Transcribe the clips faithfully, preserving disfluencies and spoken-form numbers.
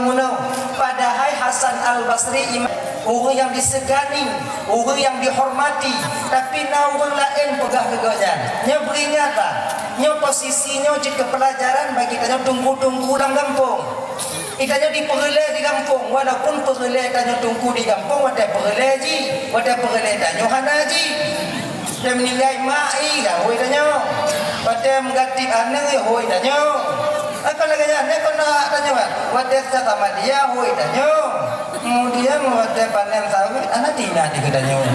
Meunoe, padahai Hasan Al-Basri imam, ureuëng nyang disegani, ureuëng nyang dihormati, tapi na ureuëng laén peugah keu gobnyan. Nyoe beuingat bah, nyoe posisi nyoe jeuet keu peulajaran bagi tanyoe teungku-teungku lam gampông. Itanyoe dipeureulée di gampông, walaupun peureulée tanyoe teungku di gampông watée peureulée jih, watée peureulée tanyoe hana jih. Watée meuninggai mak, ih, ya hôi tanyoe. Watée meugatif aneuk, ya hôi tanyoe. Akan lagée nyan, ya kon na tanyoe kan. Watée tamat dia, hôi tanyoe. Kemudian watée panen sawit, anak tina di tanyoe.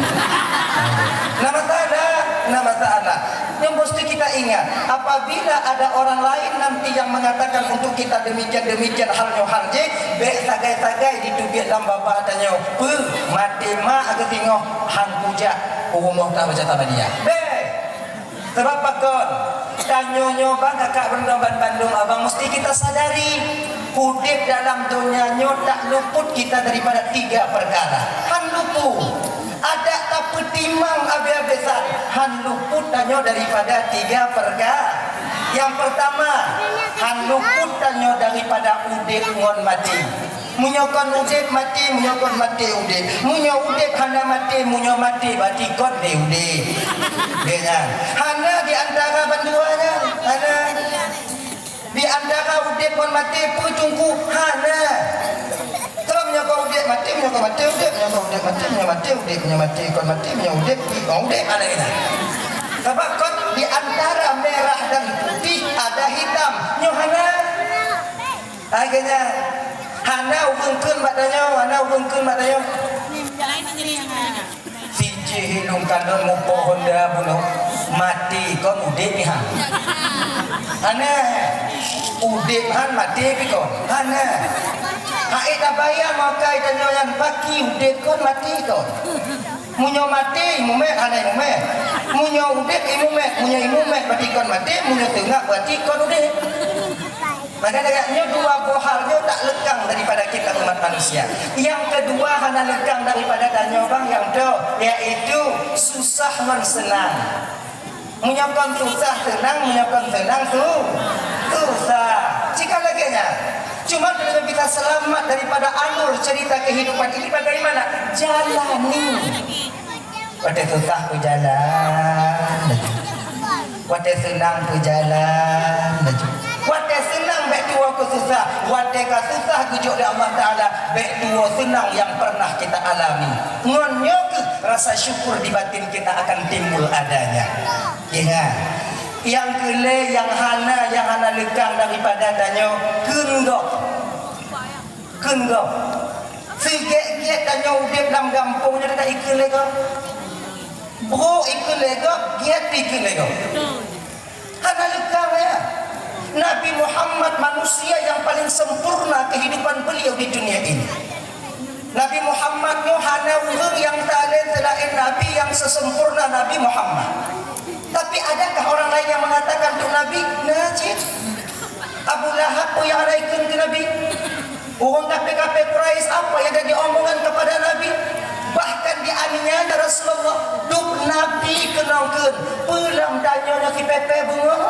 Na masalah, na masalah. Yang mesti kita ingat, apabila ada orang lain nanti yang mengatakan untuk kita demikian-demikian hal nyoe hal jih, bék sagai-sagai diteubiet lam babah tanyoe. Peue? Maté mak geutingoh han kujak u rumoh tabaca tamadiyah. Bék! Sabab pakon? Tanyoe nyoe bang kakak beureunoe ban bandum abang mesti kita sadari, udeb dalam donya nyoe tak luput kita daripada tiga perkara. Han luput. Adak tapeutimang abéh-abéh that, han luput tanyoe daripada tiga perkara. Yang pertama, han luput tanyoe daripada udeb ngon maté. Meunyoe kon udeb maté, meunyoe kon maté udeb. Meunyoe udeb hana maté, meunyoe maté berarti kon lé udeb. Lé nyan. Hana di antara bandua nyan. Hana. Di antara udeb ngon maté peue teungku? Hana. Kalau meunyoe kon udeb maté, meunyoe kon maté udeb, meunyoe kon udeb maté, meunyoe maté udeb, meunyoe maté kon maté, meunyoe udeb, kon udeb, hana kena. Sabab kon di antara merah dan putih ada hitam. Nyoe hana. Akhirnya hana ureuëng kheun bak tanyoe, hana ureuëng kheun bak tanyoe. Sijih ilung kalon mupoh honda bunoe, maté kon udeb pih han. Hana. Udeb han maté pih kon. Hana. Hai tabayang makai tanyoe nyan paki udeb kon maté kon. Meunyoe maté imumet hana imumet. Meunyoe udeb imumet, meunyoe imumet berarti kon maté, meunyoe teungak berarti kon udeb. Maka lagée nyoe dua boh hal nyoe tak lekang daripada kita umat manusia. Yang kedua hana lekang daripada tanyoe bang nyang dua, yaitu susah ngon seunang. Meunyoe kon susah seunang, meunyoe kon seunang su-, susah. Jika lagée nyan, cuma kalau kita selamat daripada alur cerita kehidupan ini bagaimana? Jalani. Watée susah peujalan laju. Watée seunang peujalan laju. Watée seunang bék tuwoe keu susah. Watée ka susah geujok lé Allah Taala, bék tuwoe seunang nyang pernah kita alami. Ngon nyoe keuh rasa syukur di batin kita akan timbul adanya. Ingat, nyang keu lhée nyang hana, nyang hana lekang daripada tanyoe kheun gob. Kheun gob. Sigét-gét tanyoe udeb lam gampông nyoe teuka ikheun lé gob. Brok ikheun lé gob, gét ikheun lé gob. Hana lekang ya. Nabi Muhammad manusia yang paling sempurna kehidupan beliau di dunia ini. Nabi Muhammad nyoe hana ureuëng nyang talén seulaén Nabi nyang sesempurna Nabi Muhammad. Tapi adakah orang lain yang mengatakan untuk Nabi? Na cit. Abu Lahab pun nyang hana ikheun keu Nabi. Ureuëng kafé-kafé Quraisy apa yang jadi omongan kepada Nabi? Bahkan dianiaya Rasulullah, dup Nabi keunong kheun, peue lam tanyoe nyoe sipépé beungoh.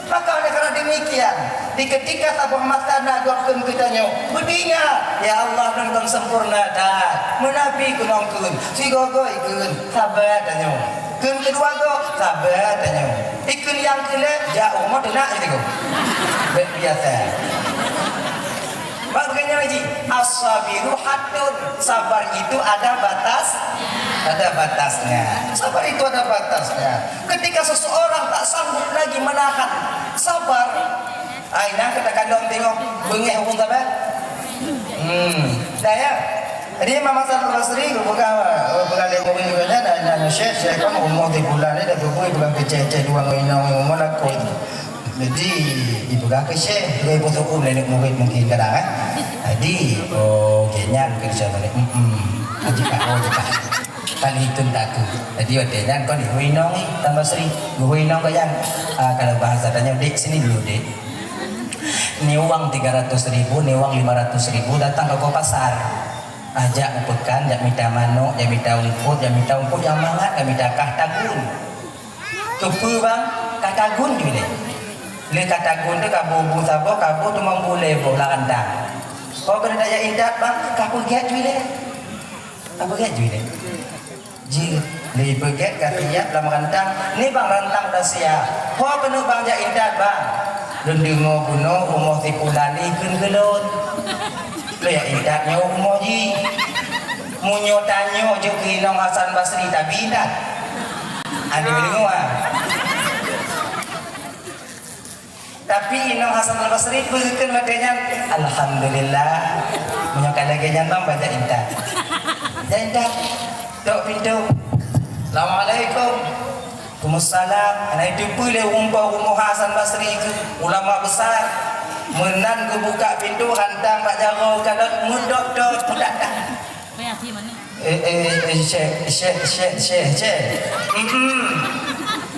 Maka oleh karena demikian, di ketika saboh masa na gob kheun keu tanyoe, beuingat, ya Allah, lôn kon sempurna that. Meunabi keunong kheun, sigoe-goe ikheun, saba tanyoe. Kheun keudua goe, saba tanyoe. Ikheun nyang keulhée, jak u rumoh teunak jih goe. Bék biasa. Bak bukan nyan lagi, as-sabiru haddun, sabar itu ada batas, ada batasnya. Sabar itu ada batasnya. Ketika seseorang tak sanggup lagi menahan sabar, ai, nyan keuh takalon tengok beungéh ureuëng sabar. Hmm, dah ya. Jadi Imam Hasan Al-Basri geupeugah, geupeugah lé murid geuh nyan, na, na, na syekh, syekh kan umur di bulan ni dah beubui peugah keu céh-céh dua ngon inong umur lakoe. Jadi, ipeugah keu syekh, lagée peue seuku lé murid mungkin kadang, eh. Jadi, oh, gét nyan keu syekh balik. Hmm, hmm. Jadi, tak, oh, tak. Kan itu tak aku. Jadi, watée nyan kon geuhôi inong ni, Tan Basri. Geuhôi inong keu nyan. Ah, kalau bahasa tanyoe, "Dek, sini dulu, Dek." Ni uang tiga ratus ribu, ni uang lima ratus ribu, datang ke pasar. Ajak meupekan, jak mita manok, jak mita ungkot, jak mita ungkot nyang mangat, jak mita kah tagun. Keupeue bang? Kah tagun jih lé. Lé ka tagun teuh ka bu-bu saboh, ka bu teumang bulée boh lam rantang. Ho keuneuk tajak intat bang, ka peugét ju ilée. Ka peugét ju ilée. Jeuet lé peugét ka siap lam rantang. Ni bang rantang dah siap. Ho keuneuk bang jak intat bang. Lôn deungoe bunoe rumoh si Fulan ikheun keu lôn. Lôn jak intat nyoe rumoh jih. Meunyoe tanyoe jeuet keu inong Hasan Basri tabi intat. Aneuk deungoe ah. Tapi inong Hasan Al-Basri peugah watée nyan, "Alhamdulillah, meunyoe ka lagée nyan bang, bajak intat." Jak intat, tok pintoe. "Assalamualaikum." "Waalaikumsalam." Hana jiteupeue lé rumoh Hasan Basri keu ulama besar. Meunan geubuka pintoe, hantang bak jaroe kalon meudot-dot meudatang. Eh, eh, eh, syeh, syeh, syeh, syeh, syeh. Mm-mm.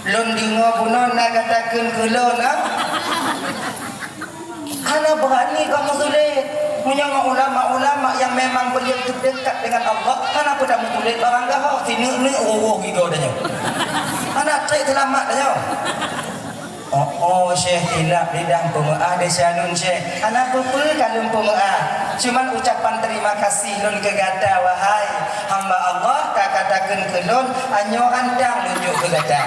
Lôn deungoe bunoe na gata kheun keu lôn, ha? Hana beurani kamoe meutuléh. Meunyoe ngon ulama-ulama nyang memang beliau itu dekat dengan Allah, hana peue tameutuléh barang gaho, sineuk-neuk wowoh gigoe tanyoe. Hana trek seulamat tanyoe. Oh, oh, Syekh, tilap lidah peumeu'ah desya lôn, Syekh. Hana peue-peue ka lôn peumeu'ah. Cuman ucapan terima kasih lôn keu gata, wahai hamba Allah, ka gata kheun keu lôn, nyoe hantang lôn jok keu gata.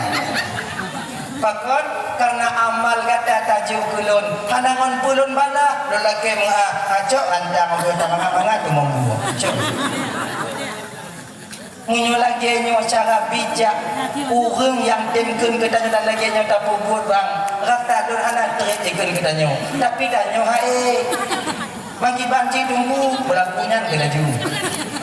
Pakon? Karena amal gata tajok keu lôn. Hana ngon peue lôn balas, lôn lakée meu'ah. Acok hantang lôn, mangat-mangat teumong buoh. Cok. Meunyoe lagée nyoe cara bijak ureuëng nyang tem kheun keu tanyoe dan lagée nyoe tapeubuet bang, rasa lôn hana treb jikheun keu tanyoe. Tapi tanyoe hai. Maki banci tunggu, beulaku nyan keu laju.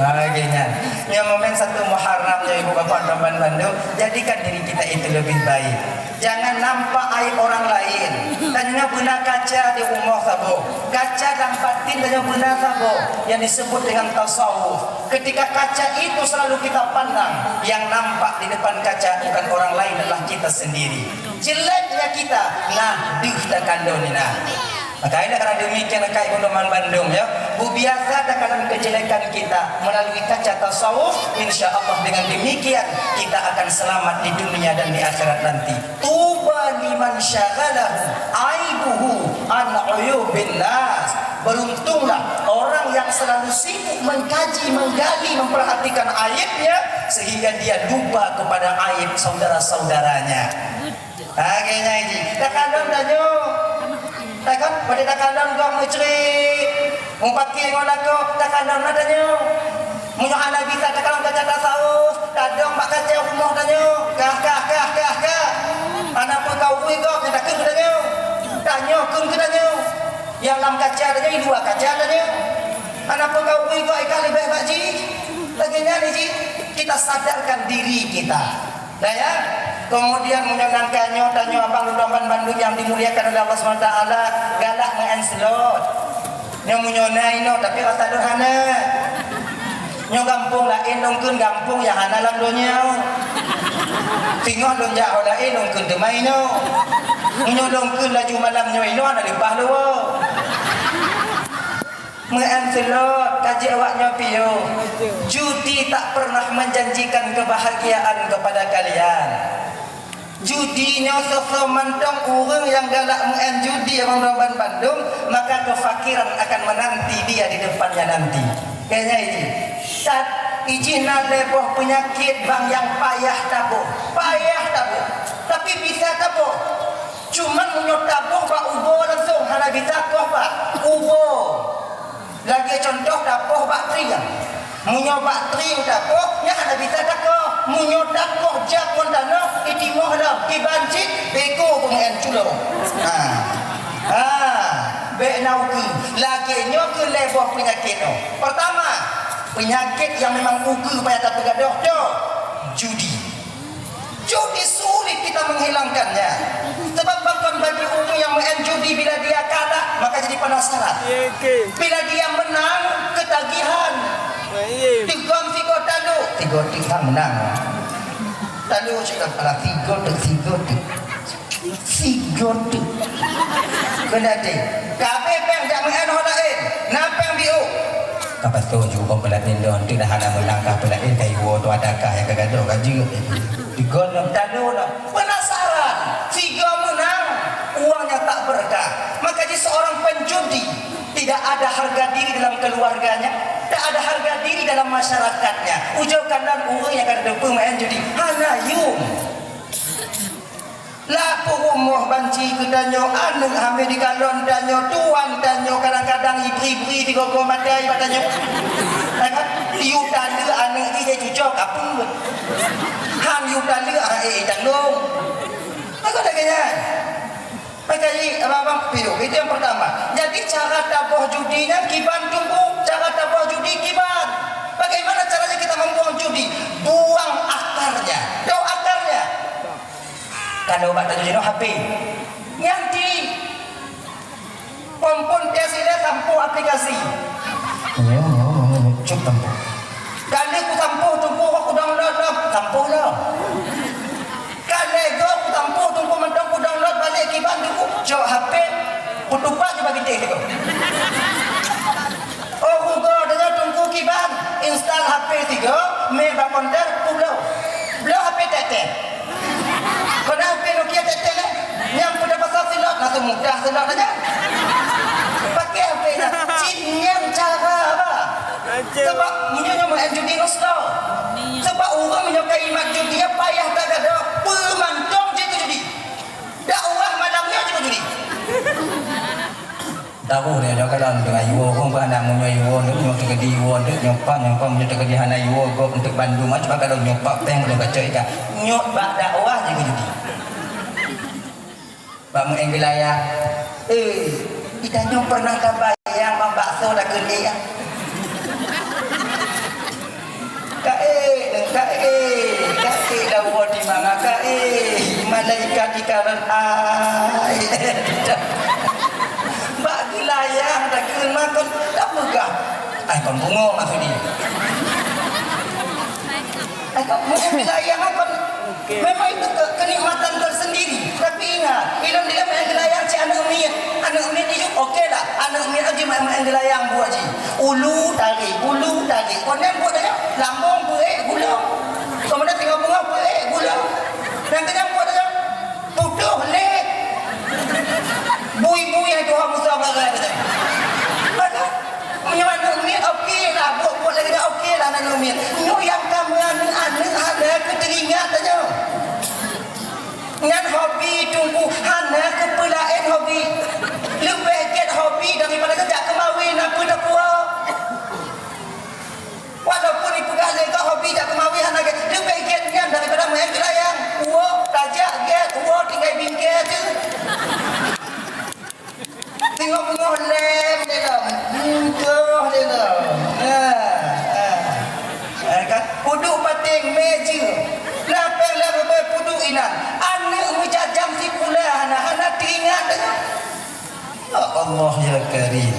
Ha, lagée nyan. Nyoe momen satu Muharram nyoe ibu bapak teman bandum, jadikan diri kita itu lebih baik. Jangan nampak aib orang lain. Tanyoe beuna kaca di rumoh saboh. Kaca dan batin tanyoe beuna saboh yang disebut dengan tasawuf. Ketika kaca itu selalu kita pandang, yang nampak di depan kaca bukan orang lain, adalah kita sendiri. Jeleknya kita, nah, deuh takalon nina. Maka inilah karena demikian, rakan ibu teman bandum, ya, bubiasa takalon kejelekan kita melalui kaca tasawuf, insya Allah dengan demikian kita akan selamat di dunia dan di akhirat nanti. Tuba liman syaghalahu aibuhu an uyubin nas. Beruntunglah orang yang selalu sibuk mengkaji, menggali, memperhatikan aibnya sehingga dia lupa kepada aib saudara-saudaranya. Ha, kaya nyan ji. Takalon tanyoe. Takon, pada takalon gok meucri. Mupaki ngon lakoe, takalon na tanyoe. Meunyoe hana bisa takalon kaca tasawuf, tadong bak kaca rumoh tanyoe. Kah, kah, kah, kah, kah. Hana peue ka ubui gok, nyang takheun keu tanyoe. Tanyoe kheun keu tanyoe. Nyang lam kaca tanyoe, di luwa kaca tanyoe. Hana peue ka ubui gok, ikan leubeh bak jih. Lagée nyan ji, kita sadarkan diri kita. Nah ya, kemudian meunyoe nangka nyoe tanyoe abang lôn ban bandum nyang dimuliakan oleh Allah Subhanahu Wa Taala, galak meu'en slot. Nyoe meunyoe na inoe, tapi rasa lôn hana. Nyoe gampông laén lôn kheun gampông nyang hana lam donya. Singoh lôn jak ho laén lôn kheun teuma inoe. Meunyoe lôn kheun laju malam nyoe inoe hana leupah lôn. Meu'en slot, kaji awak nyoe piôh. Judi tak pernah menjanjikan kebahagiaan kepada kalian. Judi nyoe soe-soe mantong ureuëng nyang galak meu'en judi, abang lôn ban bandum, maka kefakiran akan menanti dia di depannya nanti. Kaya nyan ji. Sat, ijih na lhée boh peunyakét bang nyang payah taboh. Payah taboh. Tapi bisa taboh. Cuman meunyoe taboh bak ubo langsong, hana bisa koh bak ubo. Lagée contoh tapoh bak trieng. Meunyoe bak trieng tapoh, nyan hana bisa takoh. Meunyoe takoh jak ngon tanoh, itimoh lom, iban cit, bego beungén culo. Ha. Ha. Bék na ukeue. Lagée nyoe keuh lhée boh peunyakét nyoe. Pertama, peunyakét nyang memang ukeue payah tapeugadôh, toh, judi. Judi sulit kita menghilangkannya. Sebab bahkan bagi orang yang main judi, bila dia kalah, maka jadi penasaran. Iya, oke. Bila dia menang, ketagihan. Nah, iya. Teugom sigoe tanduk, sigoe teuk hang menang. Tanduk cit lam kepala, sigoe teuk, sigoe teuk. Sigoe teuk. Keuneuk teuh. Ka abéh péng jak meu'en ho laén. Na péng biôh. Ka pasoe ju kong peulaén lôn, teuk dah hana meunang ka peulaén ka iwoe tu adakah nyang ka gadôh ka jeuet. Digol lom talo lom. Penasaran. Sigoe meunang. Uang nyang tak ada harga diri dalam keluarganya, tak ada harga diri dalam masyarakatnya. Ujoe kalon ureuëng nyang ka teupeu main judi, hana yum. Lapor rumoh banci geutanyoe, aneuk hamé dikalon tanyoe, tuan tanyoe kadang-kadang ibri-bri digogo maté bak tanyoe. Kan? Yue taleuek aneuk jih, jai cucok apui. Han yue taleuek, ah, eh, eh, tanggong. Maka lagée nyan. Maka i, abang-abang, piôh. Itu yang pertama. Jadi, cara taboh judi nyan kiban tunggu, cara taboh judi kiban. Bagaimana caranya kita membuang judi? Buang akarnya. Tahu akarnya? Kalau bak tanyoe jinoe H P. Nyan ti pom-pom tes ilée sampôh aplikasi. Nyoe, nyoe, nyoe, nyoe, cuk sampôh. Kali ku sampôh tunggu, ku download lom, sampôh lom. Kali go ku sampôh tunggu mantong, ku download balek kiban tunggu, cok H P, ku tupak ju bak bintéh tunggu. Oh, ku go deungoe tunggu kiban, install H P tiga, mé bak konter, ku bloe. Bloe H P tek-tek. Kona H P Nokia tek-tek nyan, nyang peudah pasal silot, na teuh mudah silot aja. Pakai H P nyan, cit nyan cara, bah. Sebab meunyoe nyoe main judi ngon slow. Sebab ureuëng meunyoe ka imat judi, payah tagadoe, peue mantong jeuet keu judi. Dakwah malam nyoe jeuet keu judi. Tahu deh, dah kalau dengan iwoe, kong bak anak meunyoe iwoe, nyoe teukeudi iwoe, nyoe pang, nyoe pang, meunyoe teukeudi hana iwoe, gob untuk bandum, macam kalau nyoe pang peng, kalau kacau ikan. Nyoe bak dakwah jeuet keu judi. Bak meu'en geulayang. Eh, kita nyoe pernah tabayang bak bakso dah keuneuk, ya. Kaék, kaék, kaék lawoe di manga kaék, malaikat ikaran ai. Bak geulayang takheun makon tapeugah. Ai kon bungong maksud dia. Ai kon bungong geulayang makon. Memang itu ke-, kenikmatan tersendiri. Tapi ingat, ilôn dilèe main geulayang cit aneuk miet. Aneuk miet jih oke lah. Aneuk miet jih main-main geulayang buet jih. Ulu tarik, ulu tarik. Kon nyan buet nyan, lambung peuék gulong. Kemudian teungoh beungoh peuék gulong. Dan keunyan buet nyan, putôh lé. Bui-bui hai Tuhan Musa barang kata. Maka, meunyoe aneuk miet oke lah, buet-buet lagèe nyan oke lah aneuk miet. Nyoe nyang ka meuaneuk-aneuk hana keu teuringat tanyoe. Nyan hobi Teungku, hana keupeue laén hobi. Leubeh gét hobi daripada geujak keumawen, na peue tapuwoe. Walaupun ipeugah lé gob hobi jak keumawen hana gét, leubeh gét nyan daripada main geulayang. Woe tajak gét, woe tinggai bingkai tu. Teungoh beungoh lé lom, muntah lé lom. Ha, ha. Ha, kan? Puduk paténg, mé jeuem. Lapéng lé rubé puduk inan. Aneuk meujajang sikula hana, hana teuingat deungon. Ya Allah ya Karim.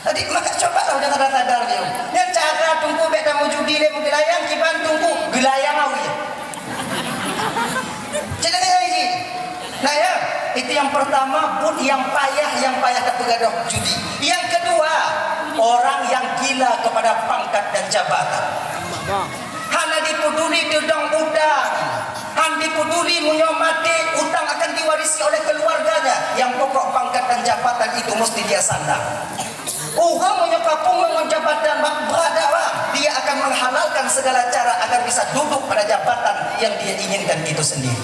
Jadi, maka cobalah udah sadar-sadar dia. Nyan cara Teungku bèk tamujudi lé meugelayang, kiban Teungku geulayang awi. Cek lagèe nyan, Ji. Nah, ya, itu yang pertama, buet nyang payah, nyang payah tapeugadôh judi. Yang kedua, orang yang gila kepada pangkat dan jabatan. Hana dipeduli teudong utang. Han dipeduli meunyoe maté, utang akan diwarisi oleh keluarganya. Yang pokok pangkat dan jabatan itu mesti dia sandang. Ureueng meunyoe ka pungo ngon jabatan bak brat dakwah, dia akan menghalalkan segala cara agar bisa duduk pada jabatan yang dia inginkan itu sendiri.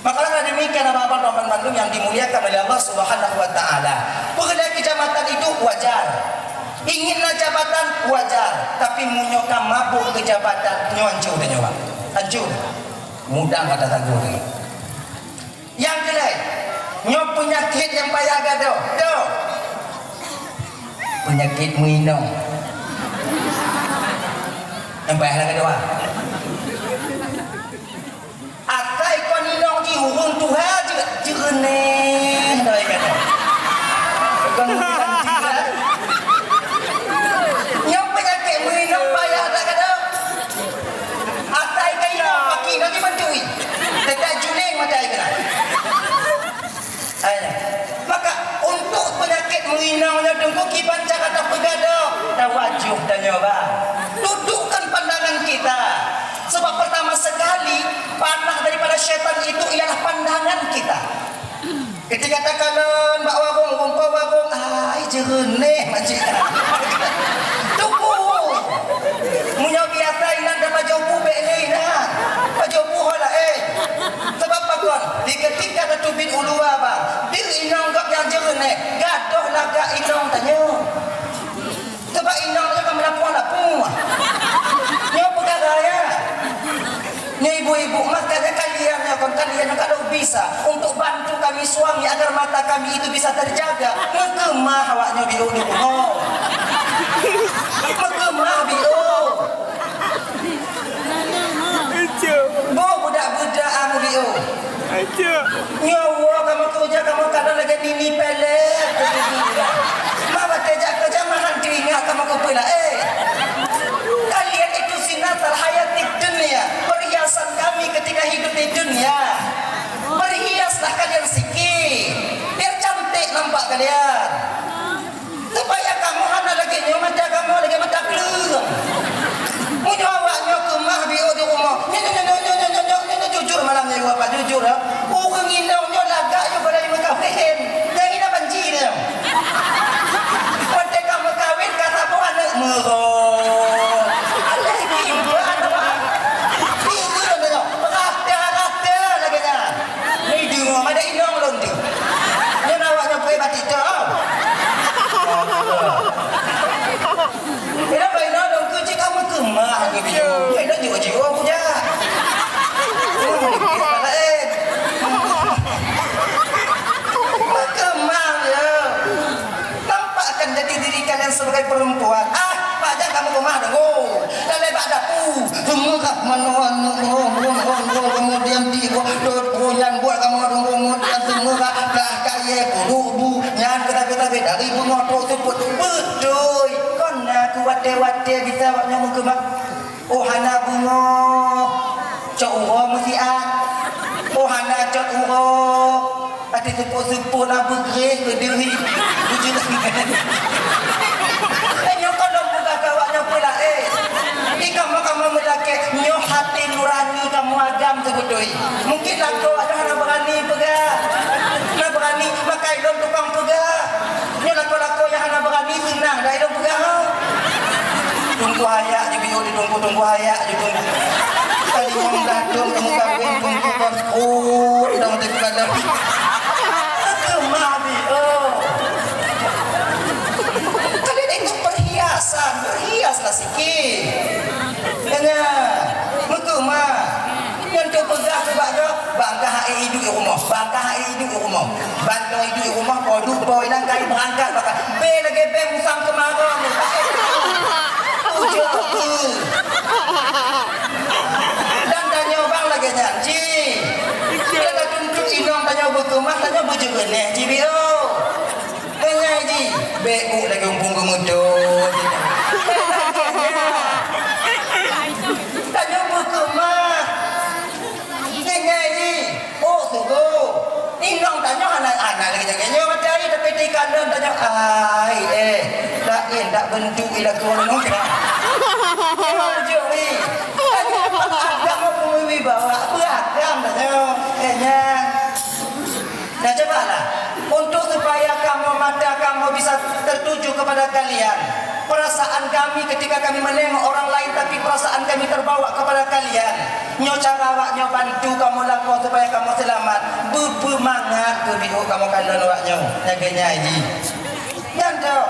Maka dengan demikian, abang-abang dan bandum yang dimuliakan oleh Allah Subhanahu wa Ta'ala, peureulèe keu jabatan itu wajar. Inginlah jabatan wajar, tapi meunyoe ka mabök keu jabatan, nyoe hancô tanyoe, Bang. Hancô. Mudang kata tagoe lagèe. Nyang keulhèe, nyoe peunyakét nyang payah gadôh. Dok. Peunyakét meuinong. Nyang payah gadôh, ah. Akai kon inong jih ureueng tuha jeuet jeureunéh, doi gadôh. Kon ureueng tuha. Nyoe peunyakét meuinong payah that gadôh. Atai kaina paki nanti mantui. Dekat juling mata air kena. Hai. Maka untuk penyakit menginang nyoe Teungku kiban cara tapeugadôh. Tawajuh tanyoe ba. Dudukkan pandangan kita. Sebab pertama sekali panah daripada syaitan itu ialah pandangan kita. Ketika takalon bak warong, rumpok warong, ah, Jeureuneh macam tu. Meunyoe biasa inan dan pajoh bu bèk lé inan. Pajoh bu ho laén. Sebab pakon? Di ketika tateubiet u luwa bang, di inong gob nyang jeureuneh, gadôh lagak inong tanyoe. Sebab inong nyoe ka meulapuah-lapuah. Nyoe peukara nyan. Nyoe ibu-ibu, makanya kalian nyoe kon kalian nyoe kalau bisa untuk bantu kami suami agar mata kami itu bisa terjaga. Meukeumah awak nyoe biôh di rumoh. Meukeumah biôh. Boh budak-budak amu biôh. Nyoe woe kamoe keureuja kamoe kadang lagèe nini pelet. Ma watèe jak keureuja ma han teuingat kamoe keu peue laén. Kalian itu zinatul hayatid dunya, perhiasan kami ketika hidup di dunia. Berhiaslah kalian sikit, biar cantik nampak kalian. Supaya kamoe hana lagèe nyoe mata kamoe lagèe mata kleueng. Meunyoe awak nyoe keumah biôh di rumoh, nyoe, nyoe, jujur malam nyoe, Bapak, jujur, ya. Ureueng inong nyoe lagak nyoe padahai meukawen. Nyang ina banci nyoe. Watèe ka meukawen, ka saboh aneuk meurok. Alah, gimana, Pak? Itu nyoe, rata-rata lagèe nyan. Ni deungoe, ada inong lôn tu. Nyan awak nyoe peuet batik tu. Ina bai na dong keu cit kamu keumah lagi video. Ina jiwa-jiwa aku jak. Keumah ya. Tampakkan jati diri kalian sebagai perempuan. Ah, pajak kamu keumah dong. Lalai bak dapu, seumeurak manoe, kemudian tiba dot bulan buat kamoe kemudian seumeurak dah kaya kudu bu nyan kata-kata dari bungoh trok seupôt. Beutôi, kon na keu watèe-watèe bisa awak nyoe meukeumah. Oh hana bungoh, cok uroe meusiat. Oh hana cok uroe. Até seupôt-seupôt na beugréh keudeuh hi. Bujur. Eh, nyoe kon lôn peugah keu awak nyoe peue laén. Di kamoe-kamoe meulakèe, nyoe haté nurani kamoe agam teubeutôi. Mungkin lakoe adoh hana beurani peugah. Na beurani makai lôn tukang peugah. Nyoe lakoe-lakoe nyang hana beurani seunang dah lôn peugah. Tunggu hayak jibiyôh di tunggu, tunggu hayak jibiyôh. Tadi mong datang kamu kawin tunggu kan. Oh, udah mati kadang. Kemami, oh. Kalian itu perhiasan, berhiaslah sikit. Dengar, meukeumah. Nyan teupeugah keu bak droe, bangkah hai iduek rumoh, bangkah hai iduek rumoh. Ban droe iduek rumoh, po duek po inan kai beurangkat baka. Bèe lagèe bèe musang keumarô. Ujoe. Dan tanyoe bang lagèe nyan, ji. Kita tuntut inong tanyoe beukeumah, tanyoe beujeureunèh, ji biôh. Nyan ji, bèk buet lagèe umpung geumeudo. Tanyoe beukeumah. Nyan ji, oh, sungguh. Inong tanyoe hana, hana lagèe jaga nyoe mata air, tapi di kandang tanyoe, ai, eh, laén dak bentuk ila keluar nong. Emang juri. Tanyoe agam pun wibawa, beragam tanyoe. Eh, nyan. Nah, cobalah, untuk supaya kamoe, mata kamoe bisa tertuju kepada kalian. Perasaan kami ketika kami menengok orang lain, tapi perasaan kami terbawa kepada kalian. Nyoe cara awak nyoe bantu kamoe lakoe supaya kamoe seulamat. Beupeumangat keu biôh kamoe kalon awak nyoe. Lagèe nyan ji. Nyan toh.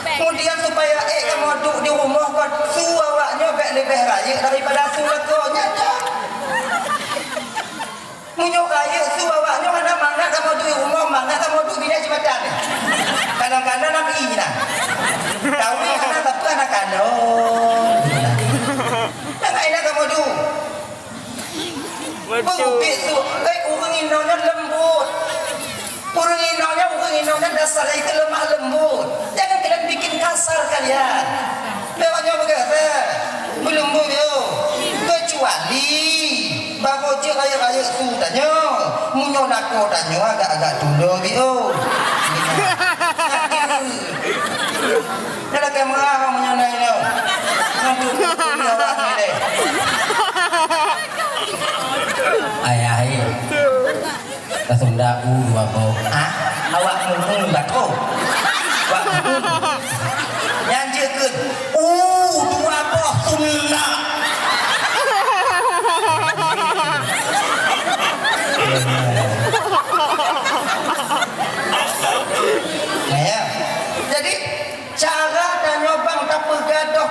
Kemudian supaya ék kamoe duek di rumoh kon su awak nyoe bèk leubeh rayeuk daripada su lakoe. Nyan toh. Meunyoe rayeuk su awak nyoe hana mangat kamoe duek rumoh, mangat kamoe duek binéh jimatan. Kadang-kadang na pi na. Tapi hana sapeue hana kalon. Hana ingat kamoe duek. Betul. Beubit su, eh, ureueng inong nyan leumbot. Ureueng inong nyan, ureueng inong nyan dasar jih keu lemah lembut. Jangan kalian bikin kasar kalian. Lewat nyoe beugah, eh. Meuleumbot nyoe. Kecuali Barô jeuet rayeuk-rayeuk su tanyoe, meunyoe lakoe tanyoe agak-agak tulo biôh. Nyoe lakèe meurah meunyoe na inoe. Ngon tutoe awak nilai. Ayah, eh. Langsung dak u dua boh. Ah, awak meuheueng lakoe. Wak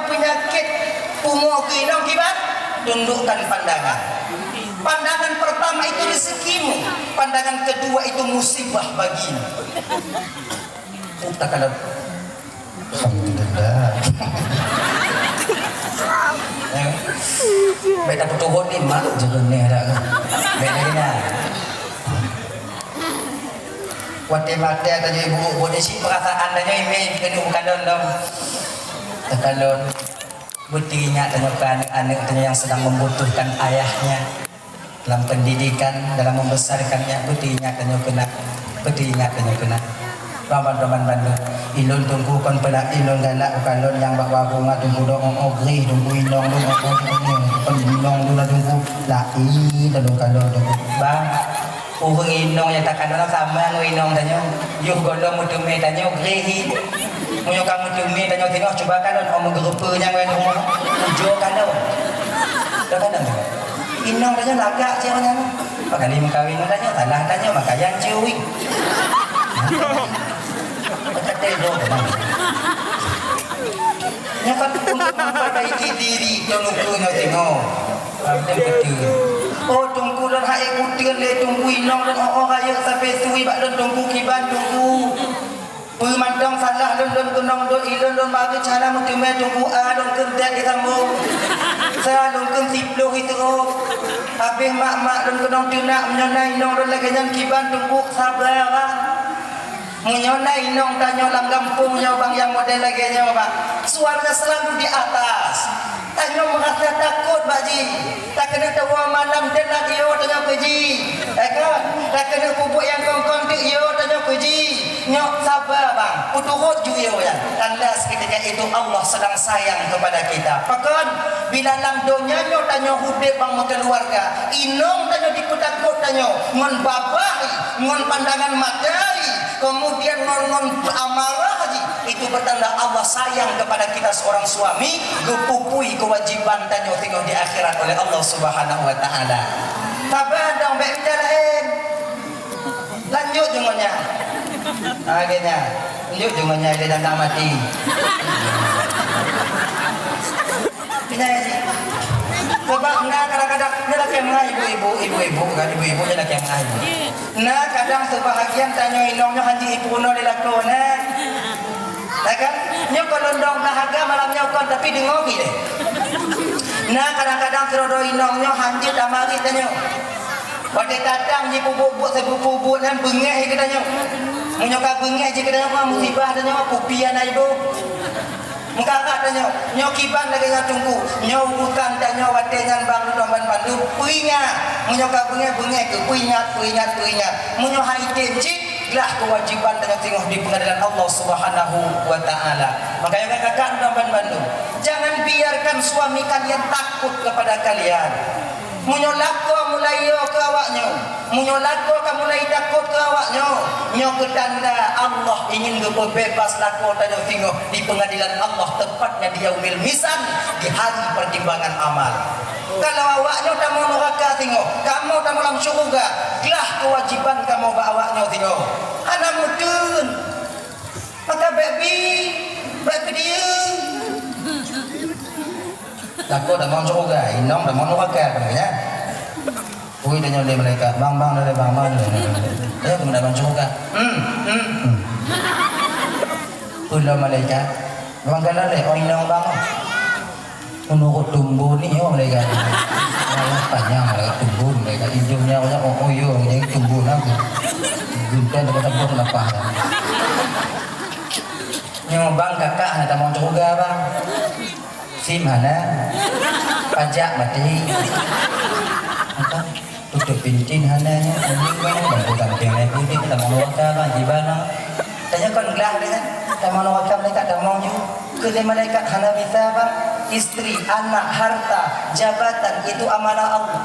Penyakit pungo keu inong kiban, tundukkan pandangan. Pandangan pertama itu rezekimu, pandangan kedua itu musibah bagimu. Takkan. Alhamdulillah. Eh, baik dah peutuhot ni, mak jeureuneh dah. Baik lagi nah. Watèe maté tanyoe ibu, buet isi perasaan tanyoe imè keuneuk meukalon dong. Teukalon, beuteuingat tanyoe keu aneuk-aneuk tanyoe nyang sedang membutuhkan ayahnya dalam pendidikan, dalam membesarkannya, beuteuingat tanyoe keunan, beuteuingat tanyoe keunan. Bang, bang, teman bandum, ilôn teungku kon peula ilôn galak bukan lôn nyang bak warong teungku dong, oh, oh, greh teungku inong lôn, oh, oh, oh, oh, kon inong lôn lah teungku, laén lôn kalon teungku. Bang, Ureueng inong nyang takalon sama ngon inong tanyoe. Yoh gohlom meuteumé tanyoe greh hi. Meunyoe ka meuteumé tanyoe singoh cuba kalon, oh, meugeureupeue nyang ngon rumoh. Ujoe kalon. Dah kalon tu. Inong tanyoe lagak cit nyan. Pakali meukawen ngon tanyoe, salah tanyoe, maka yan cui. Kata dia, "Nyoe kan untuk memperbaiki diri, nyoe nuku nyoe tengok." Abdul betul. Oh, teungku lôn hai kuteun lé teungku inong lôn, oh, oh, rayeuk sabe sui bak lôn teungku kiban teungku. Peue mantong salah lôn, lôn keunong dot ilôn, lôn bagi cara meuteumé teungku a lôn keuntét disambung. Sa lôn keun siploh itu, oh. Habéh mak-mak lôn keunong teunak meunyoe na inong lôn lagèe nyan kiban teungku sabar, ah. Meunyoe na inong tanyoe lam gampông nyoe bang nyang model lagèe nyoe bang, suaranya selalu di atas. Tanyoe meurasa takot bak jih. Takeuneuk tawoe malam teulat yo tanyoe keu jih. Ya kan? Takeuneuk peubuet nyang kon-kon teuk yo tanyoe keu jih. Nyoe saba bang, peuturot ju yo nyan. Tanda seketika itu Allah sedang sayang kepada kita. Pakon? Bila lam donya nyoe tanyoe udép bang meukeuluwarga, inong tanyoe dipeutakot tanyoe ngon babah, ngon pandangan mata, kemudian ngon, ngon amarah jih, itu pertanda Allah sayang kepada kita seorang suami, geupupui kewajiban tanyoe singoh di akhirat oleh Allah Subhanahu wa Taala. Saban dong, bèk mita laén. Lanjut deungon nyan. Akhirnya, lanjut deungon nyan dia datang mati. Pinai jih. Sebab na kadang-kadang, nyoe lakèe meu'ah ibu-ibu, ibu-ibu kan, ibu-ibu nyoe lakèe meu'ah ibu. Na kadang sebahagian tanyoe inong nyoe hanjeuet ipeurunoe lé lakoe na. Ya kan? Nyoe kon lôn dong na hareuga malam nyoe kon, tapi deungoe pih deh. Na kadang-kadang keudroe inong nyoe hanjeuet tamarit tanyoe. Watèe datang jipeubuet-buet, sibuk peubuet nyan beungèh jih geutanyoe. Meunyoe ka beungèh jih geutanyoe, musibah tanyoe, kupi hana iboh. Meukarat tanyoe, nyoe kiban lagèe nyan teungku. Nyoe urusan tanyoe watèe nyan bang lôn ban bandum. Peuingat, meunyoe ka beungèh, beungèh keu peuingat, peuingat, peuingat. Meunyoe hai tem cit, glah kewajiban tanyoe singoh di peungadilan Allah Subhanahu wa Taala. Makanya kakak lôn ban bandum, jangan biarkan suami kalian takut kepada kalian. Meunyoe lakoe mulai yo keu awak nyoe, meunyoe lakoe ka mulai takot keu awak nyoe, nyoe keu tanda Allah ingin geupeubeubaih lakoe tanyoe singoh di peungadilan Allah, tepatnya di yaumil mizan, di hari pertimbangan amal. Kalau awak nyoe tamong nuraka singoh, kamoe tamong lam syeuruga, glah kewajiban kamoe bak awak nyoe singoh. Hana meuteun. Maka bèk bi, bèk peudiyeu. Lakoe tamong syeuruga, inong tamong nuraka, kan, ya? Ui, tanyoe lé malaikat, "Bang, bang, lé, bang, bang, lé." Ya, keuneuk ban syeuruga. Hmm, hmm, hmm. Peue lom malaikat? Bang, galak lé, oh, inong bang. Meunurot tumbuh ni, oh, malaikat. Malah panyang malaikat tumbuh, malaikat idong nyan, oh, oh, yo, jadi tumbuh lah. Guntan tak ada kenapa. Nyoe bang, kakak hana tamong syeuruga, bang. Sim hana. Pajak maté. Apa? Tutup pintin hana nyoe. Ini bang, bang, bang, bang, bang, bang, bang, tamong neraka, bang, di mana? Tanya kon glah deh, kan? Tamong neraka malaikat, tamong ju. Keu lé malaikat hana bisa, bang. Istri, anak, harta, jabatan, itu amanah Allah.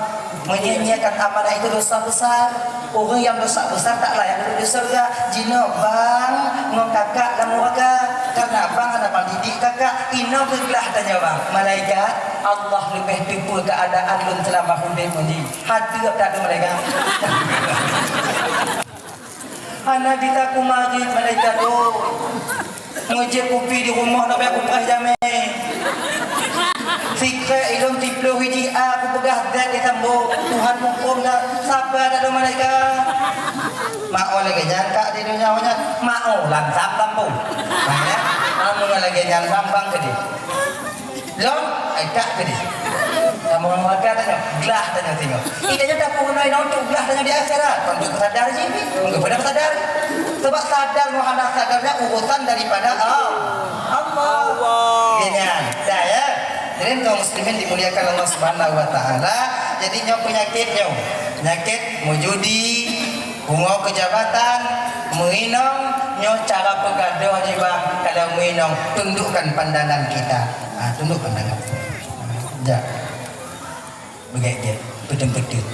Menyia-nyiakan amanah itu dosa besar. Ureueng nyang dosa besar tak layak duek di syeuruga. Jinoe bang ngon kakak lam nuraka. Karena bang hana pang didik kakak. Inoe geuglah tanyoe bang. Malaikat, Allah leubeh teupeue keuadaan lôn seulama udép nyoe. Hati tak malaikat. Hana bisa kumarit malaikat tu. Meujeuet kupi di rumoh, leubeh kupreh jamé. Sikrek ilôn siplôh ijih a kupeugah zat disambông, Tuhan muphom that, sapa that lôn malaikat? Ma'o lagèe nyan ka di donya nyan, ma'o lam sam sambông. Nah, ya. Amun lagèe nyan bang-bang keudéh. Lôn, ai tak keudéh. Kamoe warga tanyoe, glah tanyoe singoh. Ih, tanyoe dapur keunoe inong tu glah tanyoe di akhirat. Kon tu sadar jih, mengapa dah sadar? Sebab sadar ngon hana sadar nyan urusan daripada Allah. Allah. Iya nyan. Dah, ya. Jadi, kaum muslimin dimuliakan Allah Subhanahu wa Taala. Jadi, nyoe penyakit nyoe. Penyakit meujudi, pungo kejabatan, meuinong, nyoe cara peugadôh jih, bang. Kalau meuinong, tundukkan pandangan kita. Ha, tunduk pandangan. Jak. Beugét-gét, peuteun-peuteun.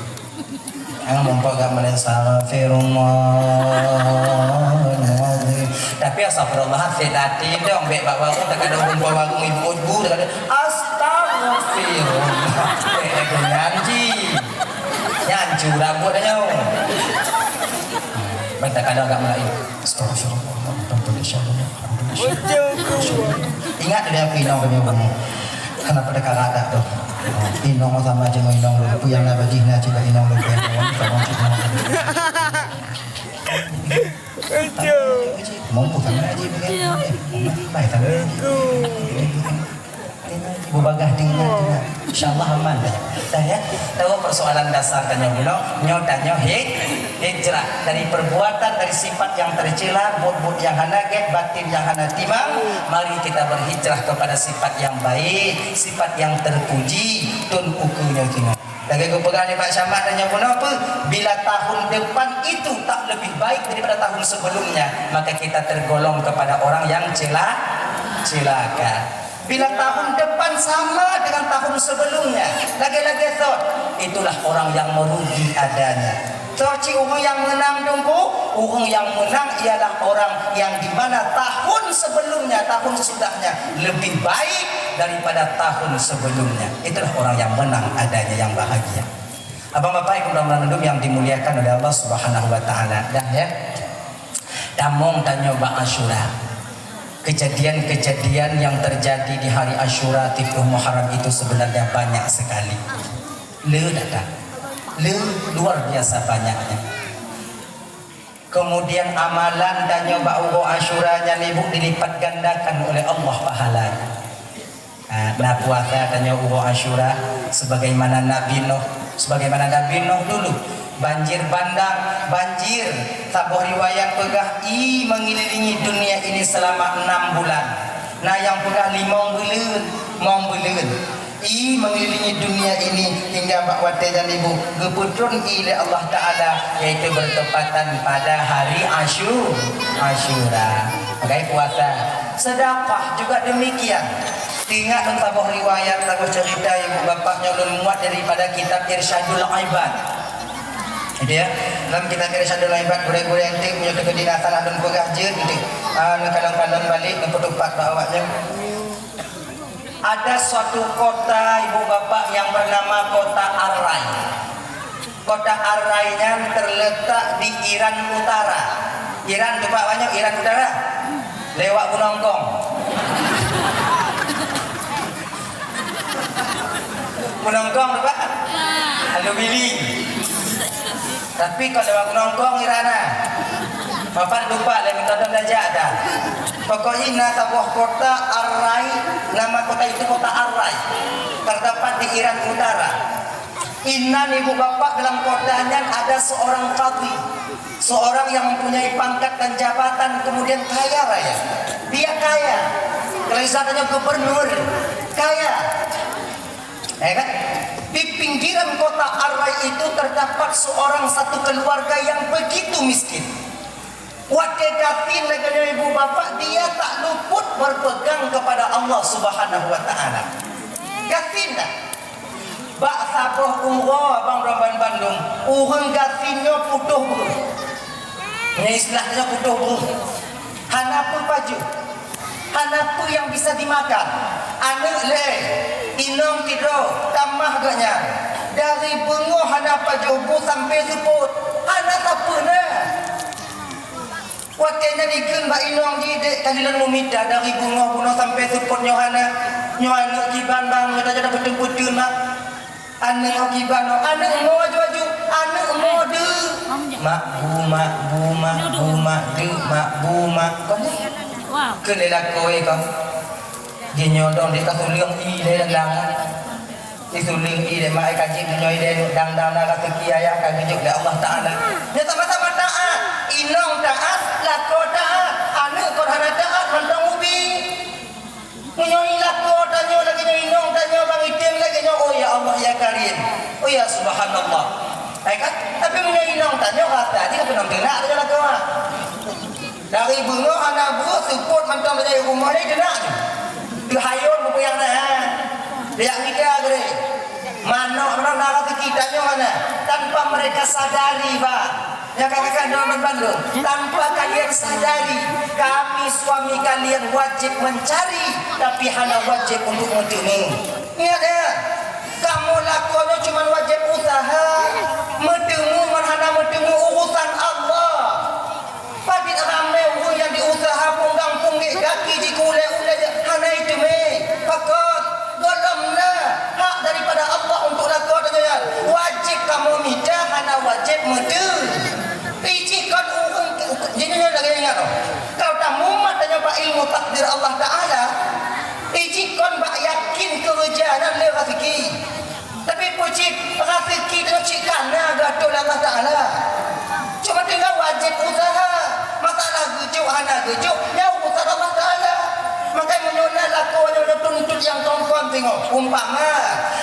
Jangan mumpok gak mulai, "Astagfirullahaladzim." Tapi astagfirullah, hati-hati dong, bèk bak warung, tak ada rumpok warung, ibu-ibu, tak ada, "Astagfirullah." Eh, eh, nyan jih. Nyan curang buat dah nyawa. Bèk tak ada gak mulai. Astagfirullah. Ingat dia aku inong kami bangun. Kenapa dekat radak tu? Inong sama aja mau inong dulu. Puyang nak bagi nak coba inong dulu. Inong sama aja mau. Mampu sama aja begini. Baik sama aja. Bubagah tinggal, tinggal. InsyaAllah aman dah. Dah ya. Tahu persoalan dasar tanyoe bunoe, nyoe tanyoe hij-, hijrah dari perbuatan, dari sifat yang tercela, buet-buet yang hana gét, batin yang hana timang. Mari kita berhijrah kepada sifat yang baik, sifat yang terpuji, tun uku nyoe keunoe. Lagèe geupeugah lé Pak Camat tanyoe bunoe peue? Bila tahun depan itu tak lebih baik daripada tahun sebelumnya, maka kita tergolong kepada orang yang cela-, celaka. Bila tahun depan sama dengan tahun sebelumnya, lagèe-lagèe thot, itulah orang yang merugi adanya. Thot cit ureueng nyang meunang teungku, ureueng nyang meunang ialah orang yang di mana tahun sebelumnya, tahun sesudahnya lebih baik daripada tahun sebelumnya. Itulah orang yang menang adanya, yang bahagia. Abang bapak ibu dan mandum yang dimuliakan oleh Allah Subhanahu wa Taala, dah ya. Tamong tanyoe bak Asyura. Kejadian-kejadian yang terjadi di hari Asyura, tiga puluh Muharram itu sebenarnya banyak sekali. Le datang. Le luar biasa banyaknya. Kemudian amalan tanyoe bak uroe Asyura nyan ibu dilipat gandakan oleh Allah pahalanya. Ha, na puasa tanyoe uroe Asyura sebagaimana Nabi Nuh, sebagaimana Nabi Nuh dulu. Banjir bandang, banjir. Saboh riwayat peugah ie mengelilingi dunia ini selama enam bulan. Na nyang peugah limong buleuen, mong buleuen. Ie mengelilingi dunia ini hingga bak watèe nyan ibu geupeutron ie lé Allah Taala, yaitu bertepatan pada hari Asyu-, Asyura. Pakai puasa. Sedekah juga demikian. Ingat lôn saboh riwayat, saboh cerita ibu bapak nyang lôn muat daripada kitab Irsyadul Ibad. Gitu ya. Dalam kitab Irsyadul Ibad, gurèe-gurèe enteuk meunyoe teukeudi na salah lôn peugah jeuet enteuk. Ah, neukalon-kalon balek, neupeutupat bak awaknyan. Ada suatu kota ibu bapak yang bernama kota Arai. Kota Arai nyan terletak di Iran Utara. Iran tu pak banyak Iran Utara. Lewat Gunong Kong. Gunong Kong tu pak. Lalu Bili. Tapi kalau lewat Gunong Kong Iran ah. Bapak lupa lagi kata belajar dah. Pokoknya na saboh kota Arai, nama kota itu kota Arai. Terdapat di Iran Utara. Inan ibu bapak dalam kota nyan ada seorang kadhi, seorang yang mempunyai pangkat dan jabatan, kemudian kaya raya. Dia kaya. Kalau istilahnya gubernur, kaya. Ya kan? Di pinggiran kota Arai itu terdapat seorang satu keluarga yang begitu miskin. Watèe gasien lagèe nyoe ibu bapak, dia tak luput berpegang kepada Allah Subhanahu wa Taala. Gasien dah. Bak saboh uroe abang raban bandum, ureueng gasien nyoe putôh beuh. Nyan istilah nyoe putôh beuh. Hana peue pajoh. Hana peue nyang bisa dimakan. Aneuk lhèe, inong sidroe, tamah geuh nyan. Dari beungoh hana pajoh bu sampoe seupôt, hana sapeue na. Watèe nyan ikheun bak inong jih, "Dek, ka lôn meumita dari beungoh bunoe sampoe seupôt nyoe hana." Nyoe aneuk kiban bang, nyoe tajak tapeuteun-peuteun mak. Aneuk kiban nyoe, aneuk mo aju-aju, aneuk mo deuh. Mak bu, mak bu, mak bu, mak deuh, mak bu, mak. Kon. Keu lé lakoe kon. Jinoe dong di ka tuleueng i lé dang. Di tuleueng i lé mak ai ka jeuet nyoe i lé dang dang dang ka teuki ayah ka geujok lé Allah Taala. Nyoe sama-sama taat, inong taat, lakoe taat, aneuk kon hana taat mantong ubi. Meunyoe i lakoe tanyoe lagèe nyoe, inong tanyoe bang item lagèe nyoe, oh ya Allah ya Karim. Oh ya subhanallah. Hai kan? Tapi meunyoe inong tanyoe rasa jih keupeunong teunak tanyoe lakoe. Dari beungoh hana buet seupôt mantong dari rumoh lé teunak. Teuhayôn meupuyang na. Liak mita geude. Manok droe na raseuki tanyoe hana, tanpa mereka sadari, Pak. Nyang ka kakak droe bandum, tanpa kalian sadari, kami suami kalian wajib mencari, tapi hana wajib untuk meuteumu. Ingat ya, kamoe lakoe nyoe cuma wajib usaha, meuteumu ngon hana meuteumu urusan Allah. Padit ramé ureueng nyang jiuseuha peunggang peunggét gaki jih keu ulèe-ulèe jih hana jiteumé. Pakon? Gohlom na hak daripada Allah untuk lakoe tanyoe nyan. Wajéb kamoe mita, hana wajéb meuteu. Ijih kon ureueng, jinoe lagèe ingat oh. Kalau tamumat tanyoe bak ilmu takdir Allah Taala, ijih kon bak yakin keureuja nyan le raseuki. Tapi peue cit raseuki tanyoe cit ka na geuatur lé Allah Taala. Cuma tinggai wajéb useuha. Masalah geujok hana geujok, nyan urusan Allah Taala. Maka meunyoe na lakoe nyoe tuntut nyang kongkon singoh. Umpama,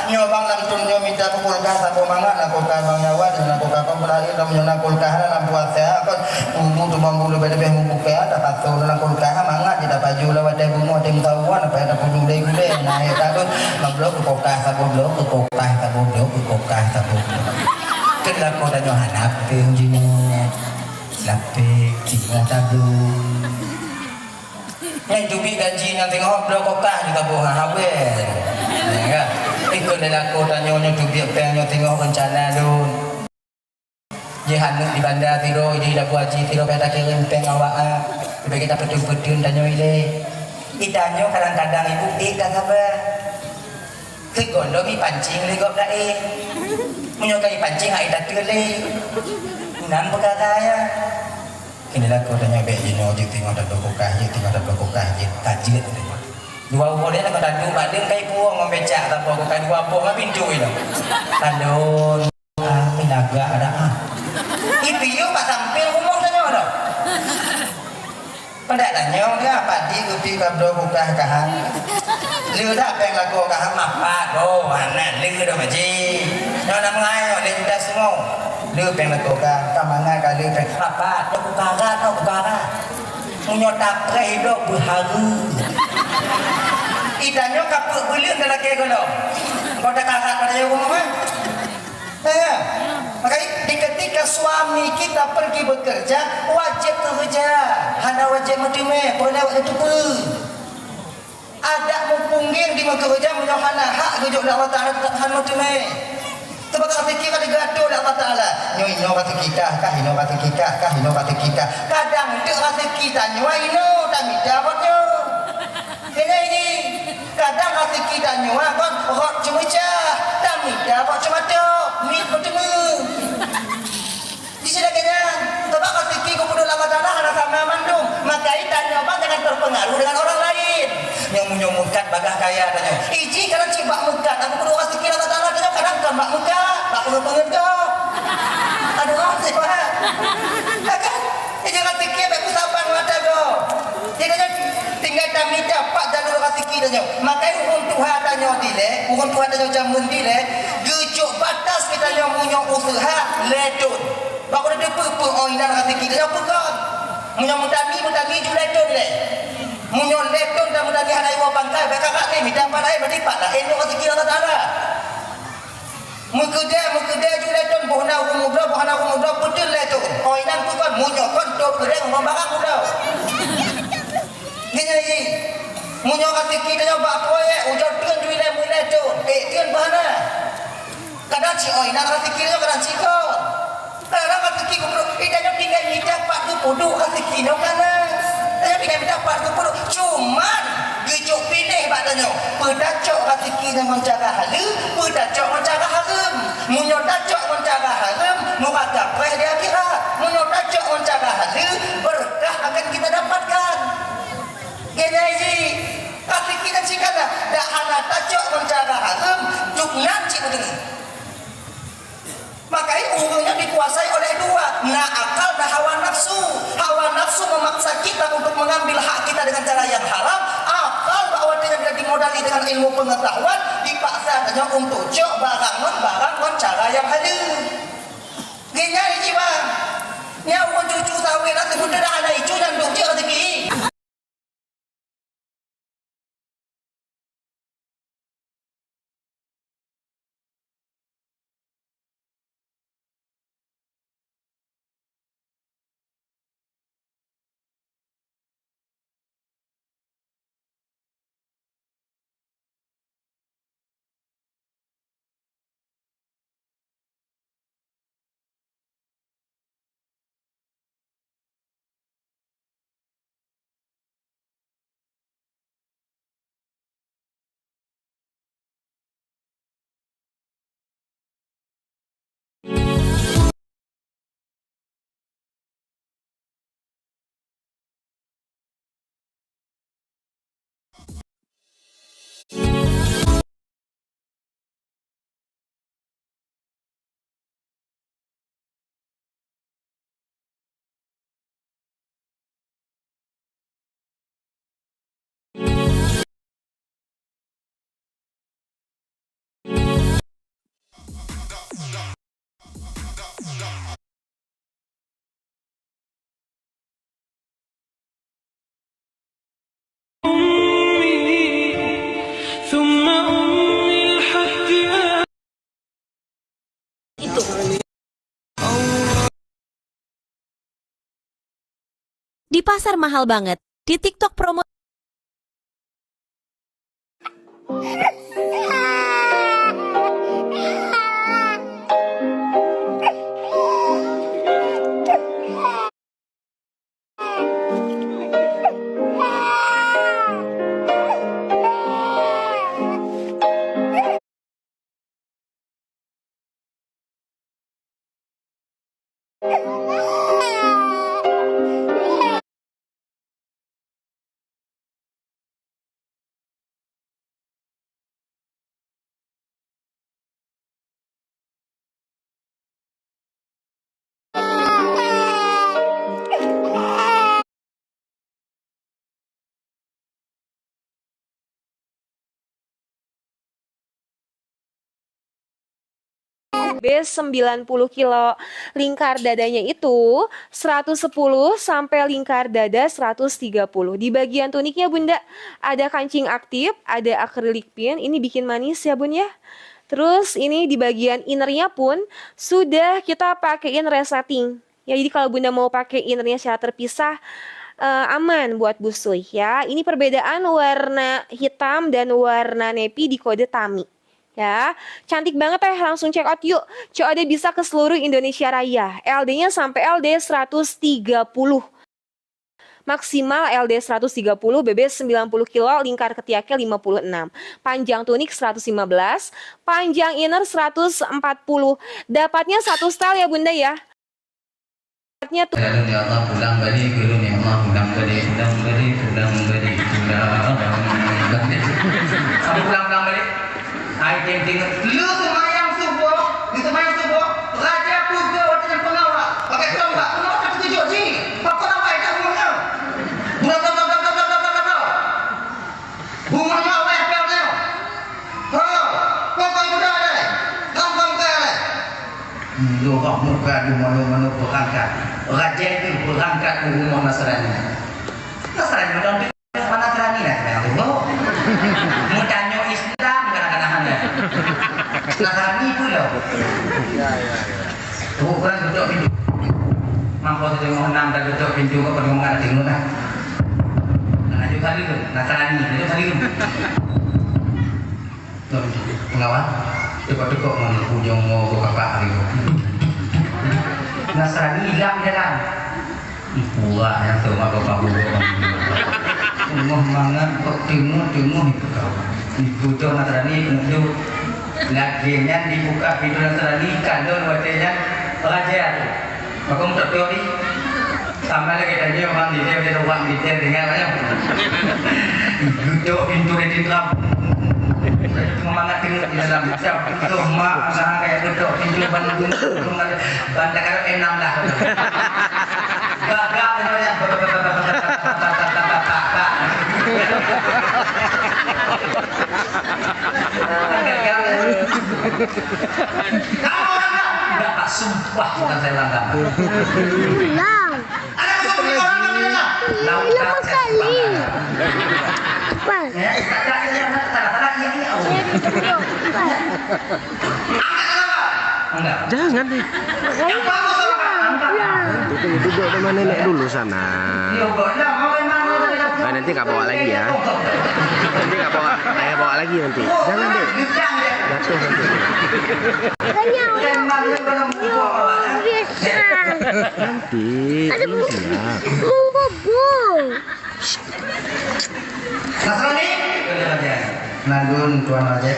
nyoe bang lam thôn nyoe mita kulkas saboh mangat, na kulkas bang nyawa, na kulkas komplit, nyoe na kulkas na lam puasa, kon bubu tu bang bulu beda beh mubuka, tapasoe na kulkas mangat, jih tapaju lewat teh bungoh, teh meusawan, apa yang tapaju gulai-gulai, na ya takut. Mabloe keu kulkas saboh bloe, keu kulkas saboh bloe, keu kulkas saboh bloe. Keu lakoe tanyoe hana peueng jinoe. Lapék, tinggai tabloe. Nyan teubiet gaji nyang teungoh bloe kulkas juga boh hawén. Ya kan? Ikut lé lakoe tanyoe nyoe teubiet péng nyoe teungoh reuncana lôn. Jih aneuk di banda sidroe, jih Abu Haji sidroe ka takirém péng awak a. Leubeh gét tapeuteun-peuteun tanyoe ilée. Di tanyoe kadang-kadang ibu ék ka saba. Sigohlom ipancing lé gob laén. Meunyoe ka ipancing hana itateueng lé. Nan peukara nyan. Keuneuk lakoe tanyoe bék jinoe jeuet teungoh tabloe kulkas, jeuet teungoh tabloe kulkas, jeuet ka jeuet. Dua uroe lé lakoe taduek bak deueng ka ipuwoe ngon becak tabloe kulkas dua boh ngon pintoe ilong. Talon. Ah, meulaga ada ah. Ipiôh bak sampéng rumoh tanyoe dah. Pedak tanyoe ka, padit kupi ka bloe kulkas ka han. Le dak péng lakoe ka han mapat. Oh, hana le dak maji. Nyoe na meungayo le juta singoh. Le péng lakoe ka, ka mangat ka le péng. Mapat, nyoe kulkas ka, nyoe kulkas ka. Meunyoe tapreh idok beuharu. Itanyoe ka peuk beuleuen dak lakée gohlom. Kau dak ka hat pada nyoe rumoh, eh? Ya. Maka di ketika suami kita pergi bekerja, wajib kerja, hana wajib meuteumé, peureulée awak teupeue. Adak muphom gét di meukeureuja meunyoe hana hak geujok lé Allah Taala teutap hana meuteumé. Teuma ka raseuki ka geuatur lé Allah Taala. Nyoe inoe raseuki kah, kah inoe raseuki kah, kah inoe raseuki kah. Kadang teuk raseuki tanyoe inoe tamita bak nyoe. Keunoe ini. Kadang raseuki tanyoe kon rot ceumeucah, tamita bak ceumatok, miet meuteumé. Di sinoe lagée nyan, sabab raseuki geupeudong lé Allah Taala hana sama mandum. Maka tanyoe ban jangan terpengaruh dengan orang lain. Nyang meunyoe meukat bagah kaya tanyoe. Iji kadang cit bak meukat, aku peudong raseuki Allah Taala tanyoe kadang kon bak meukat, bak peungeut-peungeut gob. Aduh, sibak. Ya kan? Iji raseuki bék peusaban mata gob. Jadi tanyoe tinggai tamita pat jalur raseuki tanyoe. Makai ureueng tuha tanyoe dilée, ureueng tuha tanyoe jameun dilée, geujok batas keu tanyoe meunyoe useuha lhèe thon. Bak ureueng teupeue-peue oh inan raseuki tanyoe peue kon. Meunyoe meutani, meutani ju lhèe thon lé. Meunyoe lhèe thon dan meutani hana iwoe pangkai, bèk kakak lé mita pat laén, berarti pat laén nyoe raseuki Allah Taala. Meukeudèe, meukeudèe ju lhèe thon, boh na ureueng mudroe, boh hana ureueng mudroe, peuteun lhèe thon. Oh inan peue kon, meunyoe kon tôp keudèe ngon barang mudroe. Nyan nyan, meunyoe raseuki tanyoe bak proyek, ujoe teun ju ilèe meulèe thon, ék teun bah na. Kadang cit oh inan raseuki tanyoe, kadang cit kon. Kadang raseuki geupeudong, eh, tanyoe tinggai mita pat geupeuduek raseuki nyoe ka na. Tanyoe tinggai mita pat geupeuduek. Cuman geujok piléh bak tanyoe. Peue tacok raseuki nyan ngon cara haleue, peue tacok ngon cara hareuem. Meunyoe tacok ngon cara hareuem, muraka preh di akhirat. Meunyoe tacok ngon cara haleue, beureukat akan kita dapatkan. Nyan jih, raseuki nyan cit ka na, dak hana tacok ngon cara hareuem, jok nyan cit meudeungoe. Maka ureuëng nyan dikuasai oleh dua, na akal, na hawa nafsu. Hawa nafsu memaksa kita untuk mengambil hak kita dengan cara yang haram. Akal bahwa dengan kita dimodali dengan ilmu pengetahuan, dipaksa saja untuk cok barang ngon barang ngon cara yang haleue. Nyan jih, bang. Nyan ureuëng cucu sawét, nanti beuteudah aneuk cucu nyan duek cit raseuki. Di pasar mahal banget, di TikTok promo. B sembilan puluh kilo, lingkar dadanya itu seratus sepuluh sampai lingkar dada seratus tiga puluh. Di bagian tuniknya, Bunda, ada kancing aktif, ada akrilik pin. Ini bikin manis ya, Bun, ya. Terus ini di bagian innernya pun sudah kita pakaiin resleting. Ya, jadi kalau Bunda mau pakai innernya secara terpisah, eh, aman buat busui ya. Ini perbedaan warna hitam dan warna navy di kode Tami. Ya, cantik banget, eh. Langsung check out yuk. C O D bisa ke seluruh Indonesia Raya. L D-nya sampai L D seratus tiga puluh. Maksimal L D seratus tiga puluh, B B sembilan puluh kilo, lingkar ketiaknya lima puluh enam. Panjang tunik seratus lima belas, panjang inner seratus empat puluh. Dapatnya satu style ya, Bunda, ya. Dapatnya tuh. Lalu, ya Allah, pulang balik, guru, ya Allah, pulang balik, pulang balik, pulang balik, pulang balik. Kamu pulang, pulang balik. Hai, teng-teng. Lu seumayang suboh, lu seumayang suboh, raja peuga watèe nyang peungawal. Pakai tongkat, peungawal tak setuju, ji. Pakon awai dah bunga. Bunga, bunga, bunga. Bunga awai peungawal. Ha, pokok ibu dah ada. Gampang ke ada. Lu bak muka di mana-mana perangkat. Raja itu perangkat di rumah Nasrani. Nasrani mana? Mana Nasrani lah, saya tunggu. Mau tanya Islam, kadang-kadang hanya. Nasrani pun loh. Ya, ya, ya. Tunggu, kurang tutup pintu. Mampu saya tengok enam dan tutup pintu, kau pergi mana tengok lah. Nah, lanjut kali tu. Nasrani, lanjut kali tu. Tuan Pengawa, teuka-teuka ngon ujong ngo kapak hari tu. Nasrani hilang di dalam. Pura nyang tu maka bahu. Tengok mangat kok tengok-tengok itu kawan. Ibu tu Nasrani penuduh. Lagèe nyan dibuka pintoe Nasrani, kalon watèe nyan raja tu. Maka meutot-tot di. Sama lagèe tadi orang di dia, dia orang di dia dengan banyak. Geutok pintoe di tingkap. Cuma mangat tengok di dalam kitab. Betul, mak, usaha kayak geutok pintoe ban, ban, ban, ban, ban, enam lah. Gagak namanya. Kamu orang tak? Enggak, Pak. Sumpah bukan saya langgar. Ulang. Ada yang orang tak? Lima kali. Pas. Ya, tak ada yang tak ada. Angkat apa? Enggak. Jangan deh. Makanya Duduk, duduk sama nenek dulu sana. Ah, nanti nggak bawa lagi ya. Nanti nggak bawa, ayah bawa lagi nanti. Jangan deh. Jatuh nanti. Makanya orang biasa. Nanti. Ada ini siap. Bubur. Nasrani? Nandun Tuan Raja.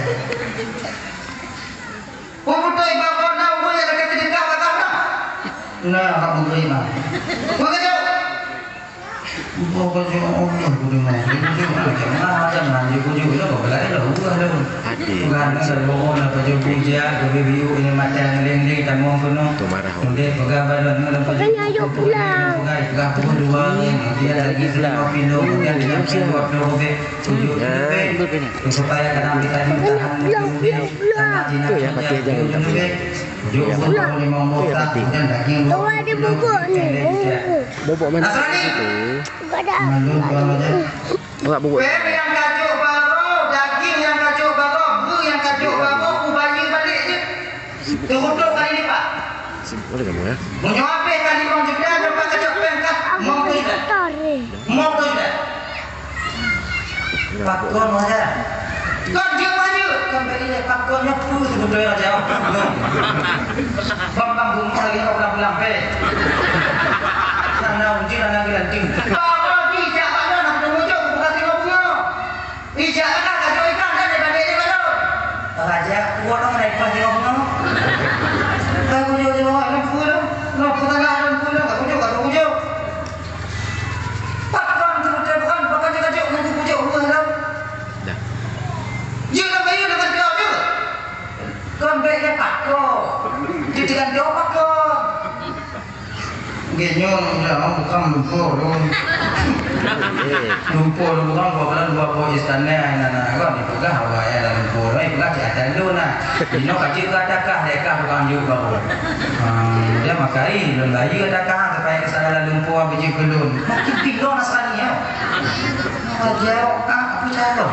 Peue beutôi bak na ureueng nyang lakèe seudeukah bak na? Na, hak meuneurimong. Peue geujok? Peue geujok Allah geudeungoe. Geujok macam-macam, geujok lah, kok beulai lah, ureueng lah. Peugah na, bohong lah, pajoh bujang, geubri-bri, ini mata ngiléng-ngiléng, tamong keunoe. Udép peugah bak na, peugah, peugah pukul dua, kemudian lagi lima kilo, kemudian lima kilo, dua kilo lebih. Tujuh, tujuh, supaya kadang kita ni tahan, tujuh, tujuh, sama Cina, tujuh, tujuh, tujuh, tujuh, lima belas, kemudian daging dua puluh kilo, tujuh, tujuh. Bubuk mana situ? Malu, Tuan Raja. Buat bubuk. Pèng nyang kajok baroe, daging nyang kajok baroe, beu nyang kajok baroe, kubayeue balek jeuet. Teuhutôk kali lipat. Boleh kamu ya? Meunyoe habéh ka limong juta, nyoe ka kacok pèng kah? Lhèe ploh juta. Lhèe ploh juta. Pakon Raja. Kon jeuet, Raja. Kon bagi dia pakon nyoe peue seubeutôi Raja. Bang, bang, bunga lagi nak pulang-pulang, pèng. Sana uji, sana gelanting. Bang, bang, bijak banyak nak ketemu jok, bukan tengok bunga. Ijak anak kajok ikan dan dibanding di balon. Raja kuat dong naik pas jawab no. Kau kujok jawab, lampu dong. Lampu tengah, lampu dong. Kau kujok, kau kujok. Pakon tu betul bukan, pakon dia kajok, nanti kujok dua dong. Dah. Dia nak bayar dengan dia je. Kon bèk dia pakon. Dia dengan dia pakon. Nggih, nyoe udah bukan lumpur tu. Lumpur tu bukan bukan dua buah istana yang anak kan dipegang awak ya dalam lumpur. Eh, pegang cik ada lu nah. Inoe kacik ke adakah dekah bukan juk baru. Ha, dia makai lom lagi adakah supaya kesalahan lumpur biji belum. Makin pindah Nasrani ya. Aja ah, apa cara?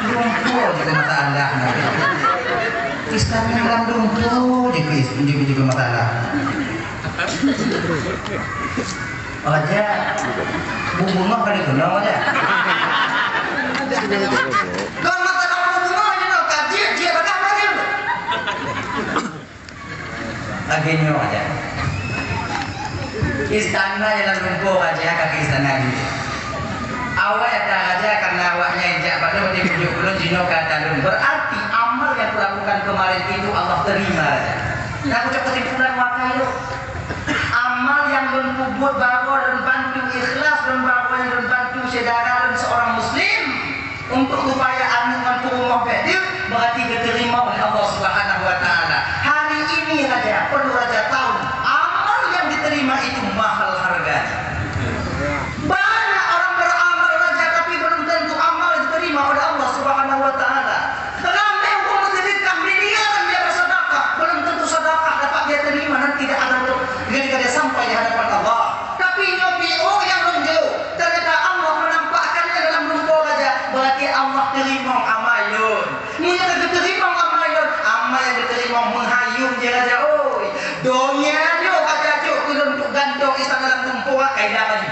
Lumpur juga masalah. Islam dalam lumpur juga, juga, juga masalah. Raja, bu bunga kali kena, Raja. Kau mata kamu bunga je, no, kaji, dia bakal lagi. Lagèe nyoe, Raja. Istana nyang lam lumpur, Raja, ka keu istana jih. Awai ata Raja, karena awaknyan jak padum di pucuk ulôn jinoe ka talôn. Berarti amal yang kulakukan kemarin itu Allah terima, Raja. Nah, ucap kesimpulan maka yuk. Amal nyang lôn peubuet bahwa lôn bantu ikhlas, lôn bahwa lôn bantu syedara lôn seorang muslim untuk supaya aneuk ngon peurumoh bèk deuk, berarti geuteurimong lé Allah Subhanahu wa Taala. Hari ini raja, perlu raja tahu, amal yang diterima itu mahal harganya. Banyak orang beramal raja, tapi belum tentu amal diterima oleh Allah Subhanahu wa Taala. Ramé ureueng meuseudeukah, miliaran dia bersedekah, belum tentu sedekah dapat dia terima dan tidak akan ter-, tidak, tidak sampai di hadapan Allah. Tapi nyoe P O nyang lôn jok, ternyata Allah menampakkannya dalam lumpur raja, berarti Allah teurimong amai lôn. Meunyoe ka geuteurimong amai lôn, amai nyang geuteurimong meuhayum jih raja, oi. Donya nyoe raja jok keu lôn untuk gantong istana lam lumpur, kai dah lagi.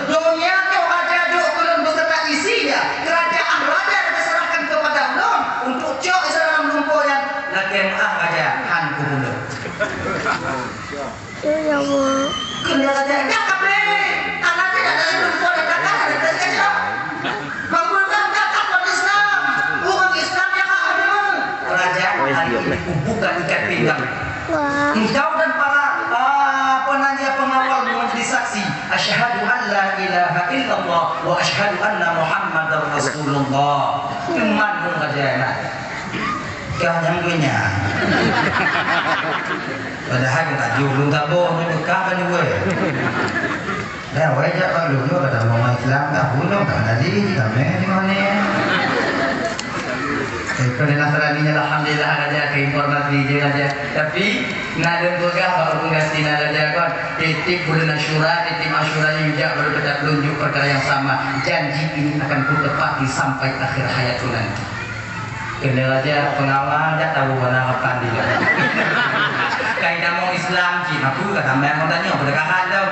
Donya nyoe raja jok keu lôn beserta isinya, kerajaan raja diserahkan kepada lôn untuk cok di dalam lumpur nyan. Lakèe meu'ah raja, han kupeuleueh. Ya Allah. Kena raja, dah kape. Anak dia dah dalam lumpur, dah dah dah Daud dan para, ah, apa namanya, pengawal menjadi saksi, "Asyhadu an la ilaha illallah wa asyhadu anna Muhammadar Rasulullah." Cuman dong aja enak. Kah nyang dunia. Padahal kita julu gabung ni bukan kan gue. Dah, wai jak bak lôn, kata umat Islam dah bunuh, tak jadi, kita main di mana? Eh, kena Nasrani, alhamdulillah, raja ke informasi je raja. Tapi nak lôn peugah bak ureueng gasien raja kon, tiep-tiep buleuen Asyura, tiep-tiep Asyura nyoe jak baru kita tunjuk perkara yang sama. Janji ini akan kutepati sampai akhir hayatku nanti. Kena raja pengawal dah tahu warna apa dia. Kai kamu Islam cik, aku kata main orang tanya, pada kahan dah.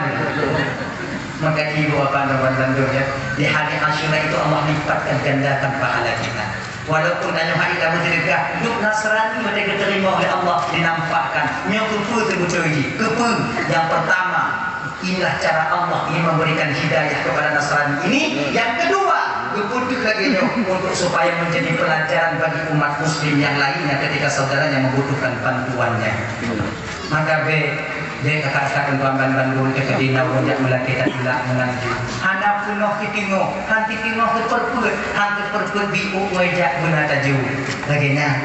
Maka ibu apa dah bandung ya. Di hari Asyura itu Allah lipatkan gandakan pahala kita. Walaupun tanyoe hari kamu sedekah, duek Nasrani mereka diterima oleh Allah, dinampakkan. Nyoe keupeue teubeutôi jih? Keupeue? Yang pertama, inilah cara Allah ingin memberikan hidayah kepada Nasrani ini. Yang kedua, geupeudeuh lagèe nyoe untuk supaya menjadi pelajaran bagi umat muslim yang lainnya ketika saudaranya membutuhkan bantuannya. Maka bèk, bèk kakak-kakak tuan bandum teukeudi na ureueng jak meulakèe tatulak meunanti. Hana peunoh teuteungoh, han teuteungoh teupeureupeut, han teupeureupeut biôh jak beuna taju. Lagèe nyan.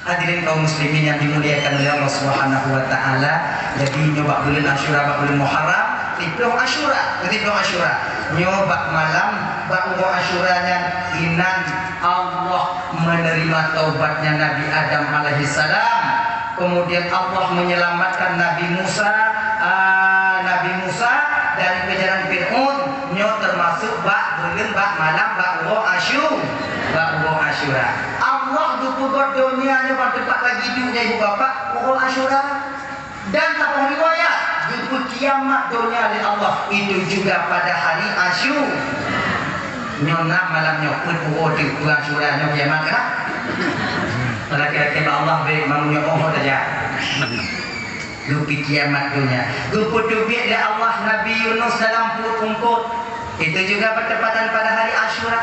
Hadirin kaum muslimin yang dimuliakan oleh Allah Subhanahu wa taala, jadi nyoe bak buleuen Asyura, bak buleuen Muharram, tiplôh Asyura, tiplôh Asyura. Nyoe bak malam, bak uroe Asyura nyan, inan Allah menerima taubatnya Nabi Adam alaihissalam. Kemudian Allah menyelamatkan Nabi Musa, ah, Nabi Musa dari kejaran Fir'aun. Nyoe teumasuk bak buleuen, bak malam, bak uroe Asyu-, bak uroe Asyura. Allah geupeugöt donya nyoe bak teumpat lagi duek nyan, ibu bapak, uroe Asyura. Dan saboh riwayat, geupeukiamat donya lé Allah, itu juga pada hari Asyu-, nyoe na malam nyoe, peuet uroe teuk, uroe Asyura nyoe kiamat keuh. Lakèe-lakèe bak Allah bèk manusia boh saja. Geupeukiamat donya. Geupeuteubiet lé Allah Nabi Yunus dalam pruet eungkôt. Itu juga bertepatan pada hari Asyura.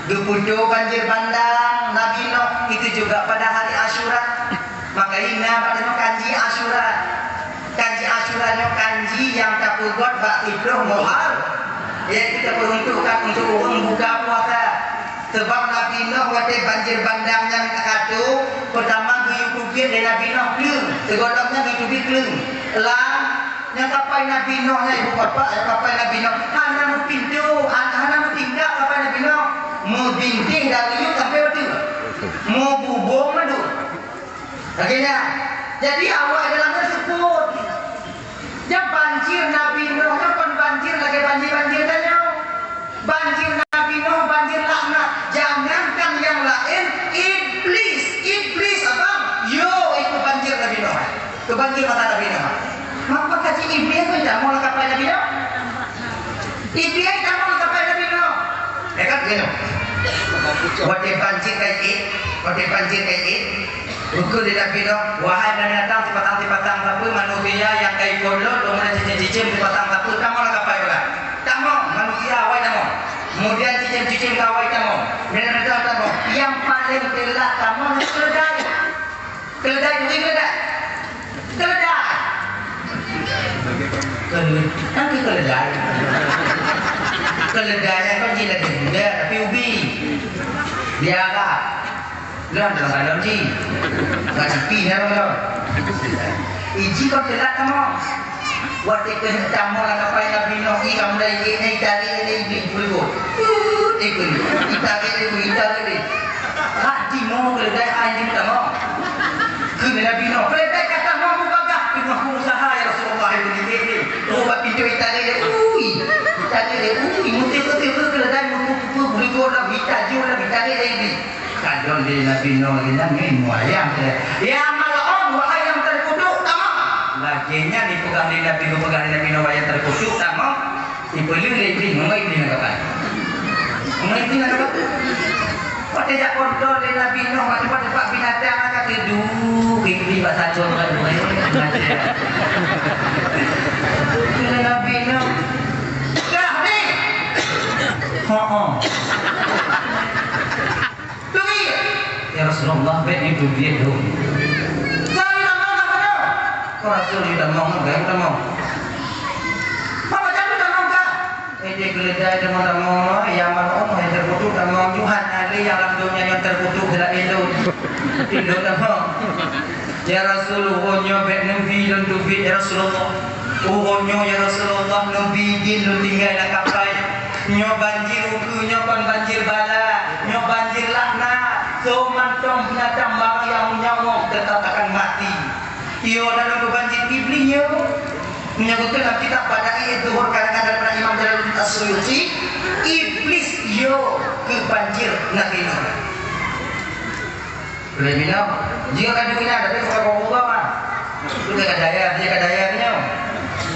Geupeutoe banjir bandang Nabi Nuh. Itu juga pada hari Asyura. Maka ingat bak tanyoe kan jih Asyura. Kan jih Asyura nyoe kan jih nyang tapeugöt bak siplôh Muhar-, yaitu tapeuruntukkan untuk ureueng buka puasa. Sabab Nabi Nuh watèe banjir bandang nyan ka trôk, peurtama geuyue teubiet lé Nabi Nuh kleueng, sigohlom nyan geuyue teubiet kleueng. Lam, nyang kapai Nabi Nuh nyan, ibu bapak, nyang kapai Nabi Nuh hana meupintoe, hana, hana meutingkat kapai Nabi Nuh, meubintéh dari yub sampoe u ateueh, meububông mandum. Lagèe nyan. Jadi awak dalam nyan seupôt. Nyan banjir Nabi Nuh nyan kon banjir lagèe banjir-banjir tanyoe. Banjir Nabi Nuh banjir laknat. Jangankan nyang laén, Iblis, Iblis abang, yo ikôt banjir Nabi Nuh. Keu banjir masa Nabi Nuh. Maka kaji Iblis pun tamong lam kapai Nabi Nuh. Iblis tamong lam kapai Nabi Nuh. Ya kan? Gini. Watèe banjir ka ié, watèe banjir ka ié, geukheun lé Nabi Nuh, "Wahai binatang sipatang-sipatang sapeue, manusia nyang ka ikôt lôn, lôn meunang cicém-cicém sipatang sapeue, tamong lam kapai ulôn. Tamong, manusia awai tamong. Kemudian cicém-cicém ka awai tamong. Binatang tamong. Nyang paleng teulat tamong nyan keuleudai." Keuleudai, turi keuleudai. Keuleudai. Keuleudai. Kan keu keuleudai. Keuleudai nyan kan jih lagèe gula, tapi ubi. Di Arab. Lôn dalam balon jih. Ka sipi nyan lôn. Iji kon teulat tamong. Watèe keuneuk tamong lam kapai Nabi Nuh, i ka mulai ié nyan, itarek lé Iblis peuleubot. Put, ikôt. Itarek lé, itarek lé. Hak timoh keuleudai ai jih tamong. Kheun lé Nabi Nuh, "Keuleudai ka tamong mubagah, teuma ku usaha ya Rasulullah, ié nyan." Oh, bak pintoe itarek lé, ui. Itarek lé, ui. Meuteuk-meuteuk keuleudai, meuteuk-meuteuk, peuleubot lam, itajok lam, itarek lé Iblis. Kadon lé Nabi Nuh lé nyan ngieng muayang lé. "Ya mal'un, wahai nyang teukutuk, tamong!" Lagèe nyan ipeugah lé Nabi, geupeugah lé Nabi Nuh, "Wahai nyang teukutuk, tamong!" Ipeuleueh lé Iblis, ngon Iblis na kapai. Ngon Iblis na kapai. Watèe jak kontrol lé Nabi Nuh, bak teumpat-teumpat binatang, ka teuduek Iblis bak sagoe, bak dua, eh, macam. Lé Nabi Nuh. Dah ni. Ho, ho. Teubiet! Ya Rasulullah, bèk neuteubiet lôn. Kami lamong ka padum? Rasul, yue tamong, yue tamong. Apa jadi tamong kah? Eh, dia keledai tamong-tamong, ya, malam Allah yang terkutuk tamong, Tuhan ada yang dalam dunia yang terkutuk dalam itu. Itu tamong. Ya Rasul, uroe nyoe bèk neubi lôn teubiet, ya Rasulullah. Uroe nyoe, ya Rasulullah, neubi idin lôn tinggai lam kapai. Nyoe banjir ukeue, nyoe kon banjir bala, nyoe banjir laknat. Soe mantong binatang barang nyang meunyawa teutap akan mati. Iyo, dan lôn banjir Iblih nyoe. Meunyoe geukeue lam kitab Bada'i' Zuhur karangan daripada Imam Jalaluddin As-Suyuti, Iblih yo keu banjir Nabi Nuh. Boleh bilang, jika kan dunia, tapi bukan Allah mah. Itu dia kata daya, dia kata daya ni nyoe.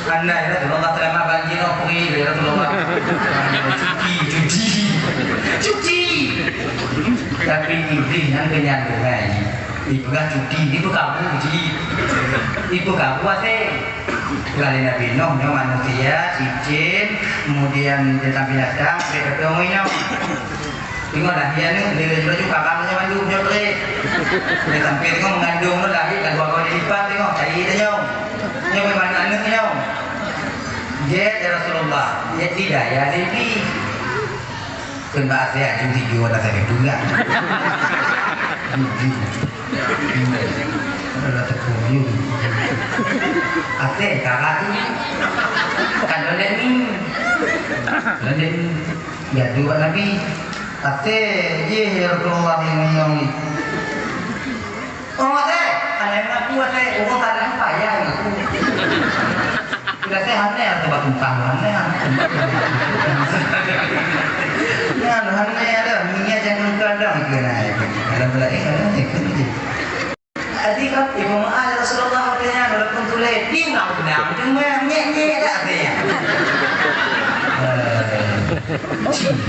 Andai Rasulullah selama banjir, oh, pergi dari Rasulullah. Cuci, cuci, cuci. Tapi Iblih nyan kenyang dengai. Ipeugah cuti, ipeugah cuti. Ipeugah puasa. Lé Nabi Nuh nyoe manusia, cicém, kemudian binatang-binatang, sampai ketemu nyoe. Tengoklah, dia ni, dia laju-laju kakak macam mandum nyoe trek. Dia sampai tengok mengandung tu lahir dah dua kali lipat, tengok, cari dia nyoe. Nyoe memang anak nyoe. Dia, ya Rasulullah, dia tidak, ya Nabi. Keuneuk até aju tiga dah sakét juga. Adalah tepung. Até kara tu. Kan londek ni. Londek ni. Gaduh bak Nabi. Até jih ya Rasulullah yang ngomong ni. Oh, até. Hana ngaku, até. Ureueng kadang payah ngaku. Biasa hana atau batu tang, hana, hana. Nyan, hana ada. Minyak jangan kadang ke naik. Dalam belah, eh, ada, eh, ke ni. Jadi kan, ibu maaf ya Rasulullah, katanya, walaupun tulis, di undang-undang, cuma nyek-nyek dah, katanya. Eh, cing.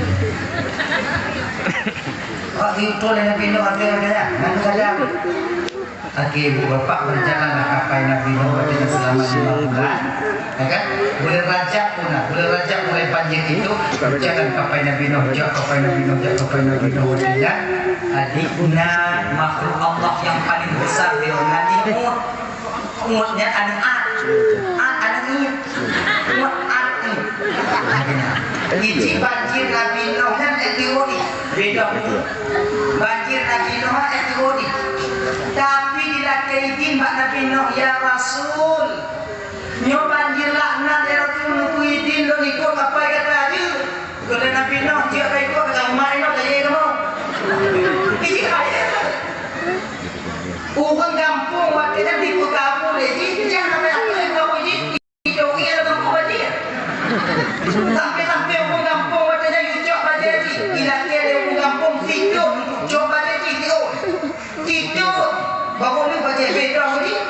Kok diutul dengan pintu hati katanya? Nanti saja. Akhé ibu bapak berjalanlah kapai Nabi Nuh watèe nyan selama lima bulan. Ya kan? Bulan Rajab pun lah. Bulan Rajab mulai banjir itu, berjalan kapai Nabi Nuh, jak kapai Nabi Nuh, jak kapai Nabi Nuh watèe nyan. Adik na makhluk Allah yang paling besar di dunia ni, Mut. Mut nyan aneuk At. At aneuk It. Mut At It. Iji banjir Nabi Nuh nyan ék tiwoe. Beda. Banjir Nabi Nuh ék tiwoe. Tapi dilakèe idin bak Nabi Nuh, "Ya Rasul, nyoe banjir laknat, ya Rasul, neukui idin lôn ikot kapai gata jeuet." Kheun lé Nabi Nuh, "Jeuet ka ikot, ka umat inong ka yé kamoe." Iji kaya. Ureueng gampông watèe nyan dipeukabu lé jih, jak na payah keu kabu jih. Itu iya lam gampông bajèe. Sampai-sampai ureueng gampông watèe nyan yue cok bajèe jih. Ilakèe lé ureueng gampông situ cok bajèe jih, situ. Situ. Baru lheueh bajèe beda jih.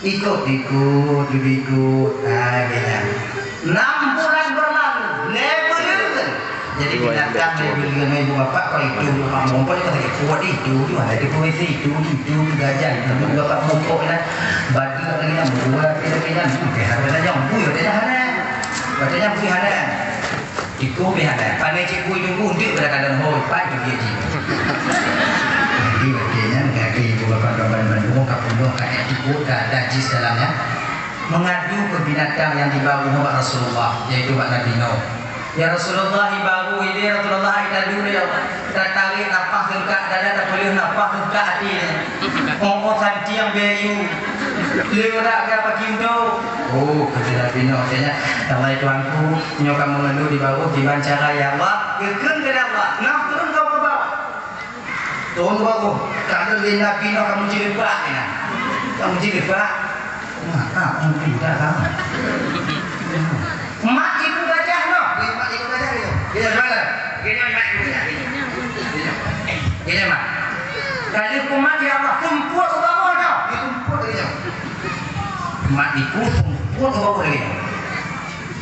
Ikot, ikot, ikot. Ah, gitu. Enam bulan berlalu, lé buleuen. Jadi binatang lé buleuen, ibu bapak, kalau itu, Pak Mumpung, itu sakit kuat itu, itu ada di provinsi itu, itu, itu gajah, itu bapak Mumpung lah. Batu lagi nak buat, kita kena, hmm, kita kena jangan bui, kita hana. Katanya bui hana. Itu pih hana. Pandai cikgu itu pun, dia pada kadang, oh, Pak, itu dia, dia. Jadi, akhirnya, kaki ibu bapak kawan bandung, kapundung, kayak itu, ada jis dalamnya. Mengadu ke binatang yang dibawa oleh Rasulullah, yaitu bak Nabi Nuh. "Ya Rasulullah, ibaru ini Rasulullah, ita dulu ya Allah. Tatarik nafas dekat dada, tapeuleuh nafas dekat hati ni. Oh, oh, santiang bayu. Lewat ke apa kintu?" Oh, kata Nabi Nuh, katanya, "Ya Allah, ya Tuhanku, nyoe kamu ngeulu di bawah, gimana cara ya Allah?" Geukheun keu Allah, "Nah, turun kau ke bawah." Tuan baru, kalau lé Nabi Nuh kamu jilbab, ya. Kamu jilbab. Nah, ah, kamu tidak tahu. Mak ibu gajah Nuh. Mak ibu gajah itu. Kita jual. Kita mak ibu gajah. Kita mak. Kalau kumat ya Allah, tumpuk ke bawah Nuh. Dia tumpuk dia. Mak ibu tumpuk ke bawah dia.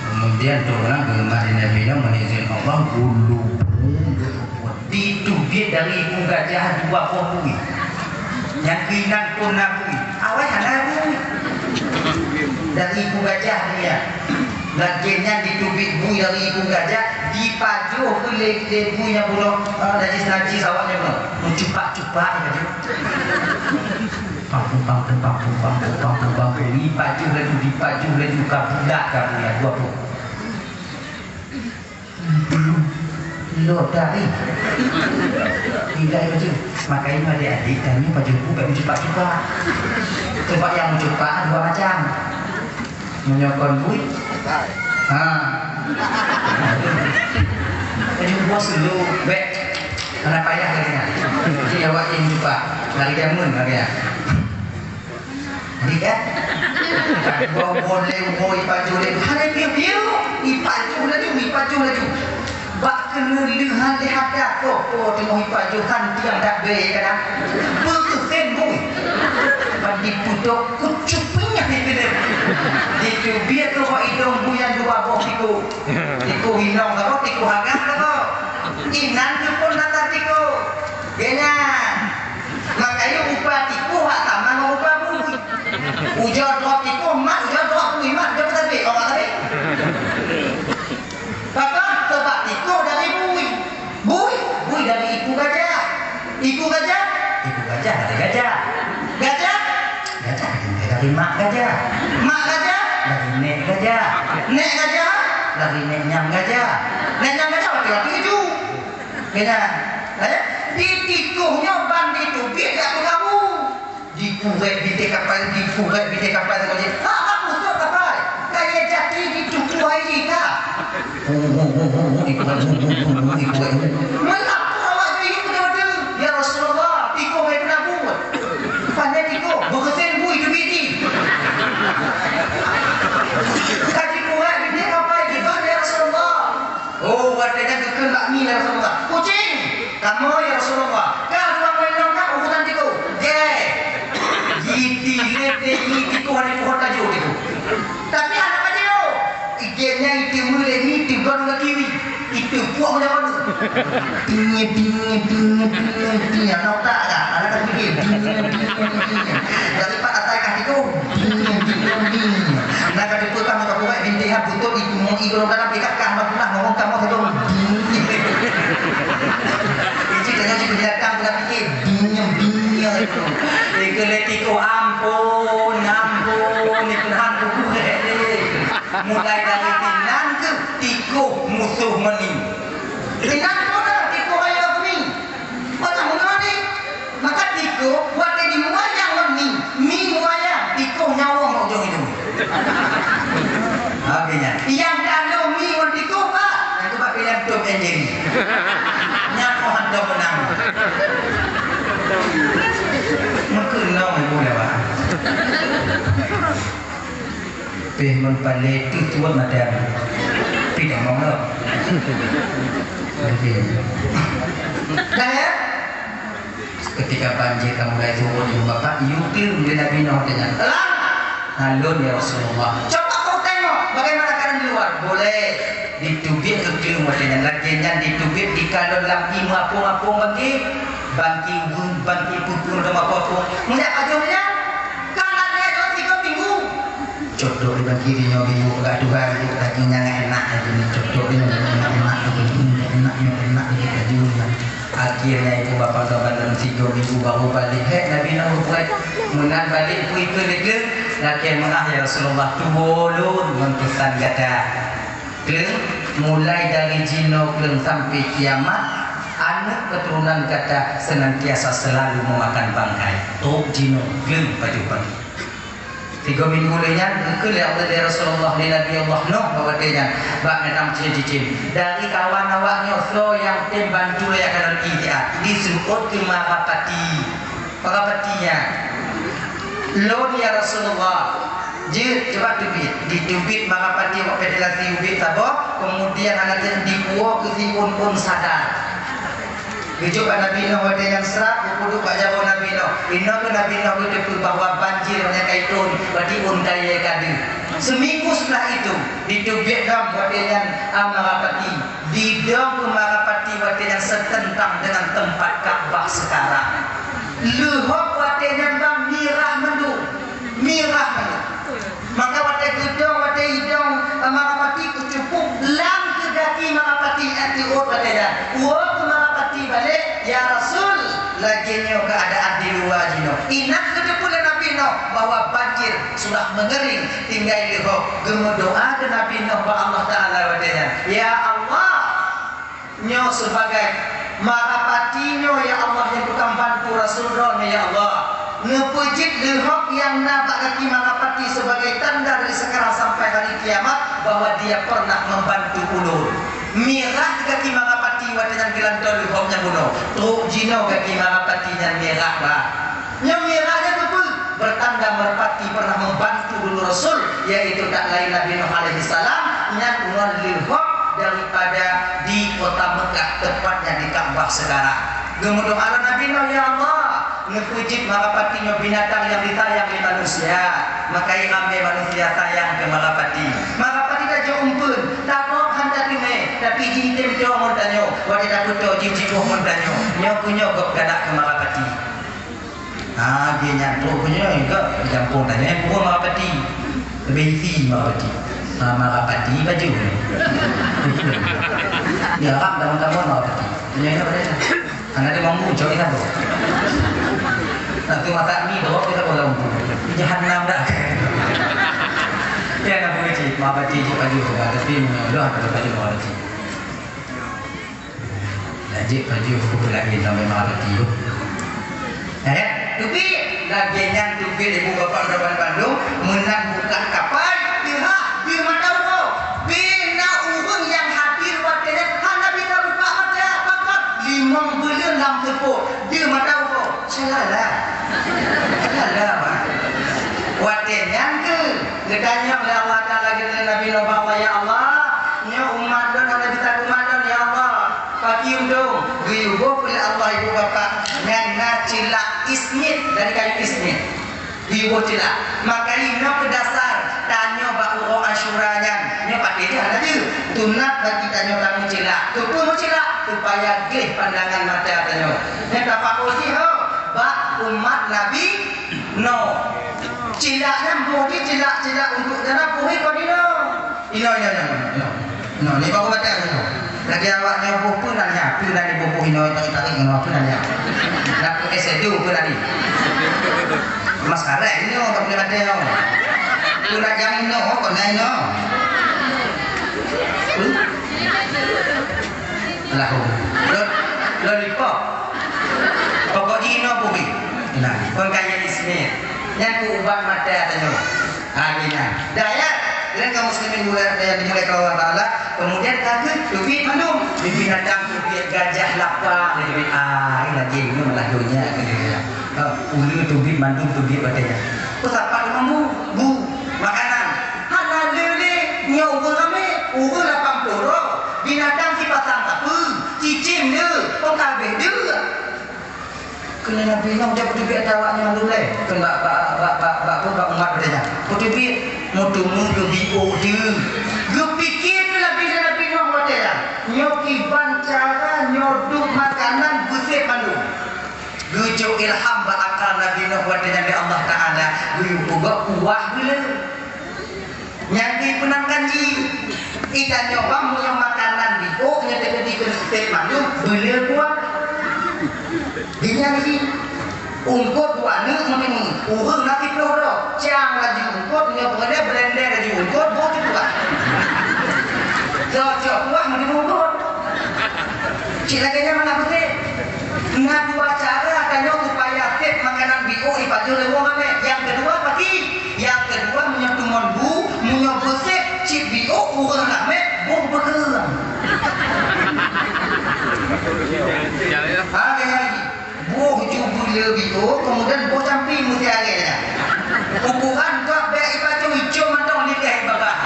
Kemudian turun ke Madinah Nabi Nuh, menizin Allah, bulu burung ditubit dari ibu gajah dua boh bui. Nyang keunan pun na bui. Awai hana bui. Dari ibu gajah dia. Lagèe nyan ditubit bui dari ibu gajah, dipajoh keu lé, lé bui nyang bunoe, eh, najis-najis awak nyan bunoe. Meucupak-cupak dipajoh. Pumpang, pumpang, pumpang, pumpang, pumpang, pumpang. Dipajoh laju, dipajoh laju, ka bulat, ka bulat, dua puluh. Lo tadi. Tidak itu. Makanya adik-adik, kami pajoh bu, bak meucupak-cupak. Sebab nyang meucupak dua macam. Meunyoe kon bui. Ha. Jadi bos dulu, bek. Hana payah lagèe nyan. Jadi awak jih meucupak. Lari jameun lagèe nyan. Jadi kan? Boh boleh, boh ipajoh laju. Hana piu-piu. Ipajoh laju, ipajoh laju. Bak keuneulheuhan lé hata ko, po teungoh ipajoh han tiang dak bèe kadang. Beukeusen bui. Ban dipeudok kucup peunyah di keudeueng. Diteubiet keu bak idong bui nyang dua boh tiku. Tiku inong saboh, tiku hagang saboh. Inan keuh phon rasa tiku. Geuhnyan. Makajih upah tiku hak sama ngon upah bui. Ujoe droe tiku mat, ujoe droe bui mat, ujoe beutabi, oh, beutabi. Pakon? Sabab tiku dari bui. Bui, bui dari iku gajah. Iku gajah, iku gajah dari gajah. Gajah, gajah dari mak gajah. Mak gajah dari nek gajah. Nek gajah dari nek nyam gajah. Nek nyam gajah waktu-waktu itu. Kena, eh? Di tiku nyoe ban diteubiet jak peukabu. Dikurek binteh kapai, dikurek binteh kapai, teuka jih. Ha, ha, musoh kapai. Kaya jati dituku hai jih ka. Hu, hu, hu, hu, hu, dikurek, hu, hu, hu, hu, dikurek, hu. Meulapor awak jih beutôi-beutôi, "Ya Rasulullah, tiku hai keunabu." Pandai tiku, beukeusen bui teubiet jih. Ka dikurek binteh kapai jih, "Ya Rasulullah." Oh, watèe nyan geukheun bak mi lé Rasulullah, "Kucing, kamoe ya Rasulullah, ka ruang ngon inong ka urusan tiku." Gèt. Jitilék lé mi tiku, hana ipuhot laju tiku. Tapi hana pajoh. Igèt nyan iteumé lé mi teugon lam kiri. Iteupuak lam kiri. Ting, ting, ting, ting, ting. Aneuk tak ka? Aneuk tak pikir. Ting, ting, ting, ting. Dari pat atai kah tiku. Ding, ding, ding. Nah, ka dipeugah meuka buet bintéh ha beutôi itu mau ibu dalam kita kah meupeugah ngomong kamu satu. Ding. Itu tanya si binatang pernah pikir ding, ding itu. Ikut letiko ampun, ampun, itu hantu bukan. Mulai dari tinan ke tiko musuh meni. Tinan pun dah tiko ayah ni. Mana mana ni? Maka tiko, watèe jimuayang ngon mi, mi muayang, tiko nyawöng ujong idong. Oke, nyan. Nyang talo mi ngon tiko, Pak. Nyang tu bak piléh Tom and Jerry. Nyan oh hantom meunang. Meukeunong ibu lewat. Pih mun palé teuh tuan madan. Pih dah mau lom. Oke. Dah ya? Ketika banjir ka mulai turun, ibu bapak, yue keuneuk lé Nabi Nuh tanya, "Elang!" "Nalôn, ya Rasulullah." "Coba kau tengok bagaimana keadaan di luar." Boleh. Diteubiet keu keuneuk watèe nyan. Lagèe nyan diteubiet dikalon lam ié meuapong-apong bangké. Bangké, bangké peue-peue lam apong-apong. Meunyo ajoh nyan, ka lagèe dua tiga minggu. Cok dok di bangké di nyoe, ibu, bak Tuhan, ibu, daging nyan enak laju ni. Cok dok di nyoe, enak laju ni, enak nyoe, enak laju laju ni. Akhirnya ibu bapa saban dalam tiga minggu baru balik. Hek Nabi Nuh buat meunan balik pui ke lé kleueng. Lakèe meu'ah, "Ya Rasulullah, tuwo lôn ngon peusan gata. Kleueng, mulai dari jinoe kleueng sampai kiamat, aneuk keturunan gata senantiasa selalu memakan bangkai." Trok jinoe kleueng pajoh bangkai. Tiga minggu lé nyan, geukheun lé Allah, lé Rasulullah, lé Nabi Allah Nuh bak watèe nyan, bak meunan cicém-cicém. Dari kawan awak nyoe, soe nyang tem bantu lé akan reuki siat, diseuôt keu Marapati. Marapati nyan. "Lôn, ya Rasulullah." Jeuet, coba teubiet. Diteubiet Marapati awak federasi ubit saboh, kemudian hana teuh dikuwoe keu si Ôn-ôn Sadar. Geujok bak Nabi Nuh watèe nyan srap, geupeuduek bak jaroe Nabi Nuh. Inoe keuh Nabi Nuh geuteupeue bahwa banjir nyang ka itrôn, berarti ôn kayèe ka deuh. Seminggu setelah itu, diteubiet lom watèe nyan, a, Marapati. Didong keu Marapati watèe nyan setentang dengan tempat Ka'bah sekarang. Leuhop watèe nyan bang mirah mandum. Mirah mandum. Maka watèe geudong, watèe idong, eh, Marapati keucukup lam keu gaki Marapati, eh, tiôt watèe nyan. Woe keu Marapati balek, "Ya Rasul, lagèe nyoe keuadaan di luwa jinoe." Ingat keuteupeu lé Nabi Nuh bahwa banjir sudah mengering, tinggai leuhok. Geumeudoa keu Nabi Nuh bak Allah Taala watée nyan, "Ya Allah, nyoe sebagai marapati nyoe, ya Allah, nyang tukang bantu Rasul droeneuh, ya Allah. Neupeujeuet leuhok nyang na bak gaki marapati sebagai tanda dari sekarang sampai hari kiamat bahwa dia pernah membantu ulôn." Mirah gaki marapati watée nyan geulantoe leuhok nyang bunoe. Trok jinoe gaki marapati nyan mirah, bah. Nyang mirah nyan keupeue? Bertanda merpati pernah membantu dulu Rasul, yaitu tak lain Nabi Nuh alaihi salam, nyan ngon leuhok daripada di kota Mekah, tepatnya di Ka'bah sekarang. Geumeudoa lé Nabi Nuh, "Ya Allah, neupeujeuet marapati nyoe binatang nyang disayang lé manusia." Maka ramé manusia sayang keu marapati. Marapati tajok umpeuen, tagob han tateumé, tapi jitem toe ngon tanyoe. Watée tapeutoe jih jiboh ngon tanyoe. Nyoe keuh nyoe gob galak keu marapati. Ha, lagée nyan trok keuh nyoe, gob jampong tanyoe, eh, peue marapati. Leubeh isi marapati. Ha, marapati baju. Ya, ram dalam-dalam marapati. Nyoe, nyoe, nyoe. Aneuk dia mampu cok kita tu. Nak tu masak mi tu kita boleh mampu. Di jahanam dah. Ya, nak boleh cik. Marapati cik baju tu, tapi menyodoh ada baju marapati. Dah jik baju aku pun lagi sampai marapati tu. Eh, tapi lagi nyan tu ibu bapak kawan bandum, meunan buka kapai, pihak di mata uroe. Bina ureuëng nyang hadir watée nyan hana bisa buka mata, pakon limong buleuen lam seupôt di mata uroe. Salah lah. Salah, Mak. Watée nyan keuh geutanyong lé Allah Taala lagée Nabi Nuh, "Ya Allah, nyoe umat lôn hana bisa kumat lôn, ya Allah." Pakriban dong geuyue boh lé Allah ibu bapak nyan na cilak ismit dari kayu ismit. Riboh cilak. Maka inoe keu dasar tanyoe bak uroe Asyura nyan. Nyoe patéh jih hana jeuet. Sunat bagi tanyoe kami cilak. Keupeue meucilak? Supaya gleh pandangan mata tanyoe. Nyoe tapakoh jih ho bak umat Nabi Nuh. Cilak nyan boh jih cilak-cilak untuk jana boh kon inoe. Inoe, inoe, inoe, inoe. Inoe, ni baru batang inoe. Lagi awak nyoe boh peue nan nyan? Peue nan di boh inoe, inoe tarék inoe, peue nan nyan? Nak peue es edu peue nan ni? Maskara inoe, tak boleh batang inoe. Peue nan jam inoe, kok nan inoe? Peue? Lahu. Lo-, lollipop. Pokok jih inoe boh jih. Nah, kon kayèe ismit. Nyan keu ubat mata tanyoe. Ha, nyan. Dah, ya. Kalian kaum muslimin mulai, yang dimuliakan Allah Taala, kemudian kata teubiet mandum, binatang teubiet, gajah, lapak, teubiet. Ah, ini lagi, ini malah dunia, gitu ya. Ha, uleue teubiet mandum teubiet batèe nyan. Peusapat mandum, bu, makanan. Hana lé lé, nyoe ureueng ramé, ureueng lapan ploh droe. Binatang sipasang sapeue, cicém deuh, ôn ka habéh deuh. Keuneuk Nabi nyan jak peuteubiet ata awaknyan mandum lé. Kheun bak, bak, bak, bak, bak, bak, bak umat geutanyoe. Peuteubiet, meuteumé keu biôh deuh. Geupike keu Nabi dan Nabi Nuh watèe nyan. Nyoe kiban cara nyoe duek makanan beusép mandum. Geujok ilham bak akal Nabi Nuh watèe nyan lé Allah Taala. Geuyue peugah kuah beuleu. Nyang di peunangkan jih, i tanyoe bang meunyoe makanan biôh nyoe teukeudi keu sép mandum, beuleu kuah. Di nyan jih, ungkot dua neuk meunyoe, ureueng na siploh droe, cang laju ungkot, nyoe peureulèe blender laju ungkot, boh teuh kuah. Cocok kuah meunyoe ungkot. Cit lagèe nyan meunan beutôi. Na dua cara tanyoe supaya sép makanan biôh ipajoh lé ureueng ramé. Nyang keudua pati? Nyang keudua meunyoe tumon bu, meunyoe beusép cit biôh ureueng ramé boh beukeureueng. Ha, kaya lagi. Boh ju beuleu biôh, kemudian boh campi meusti aré nyan. Ukuran kok bèk ipajoh icong mantong lideh ibabah.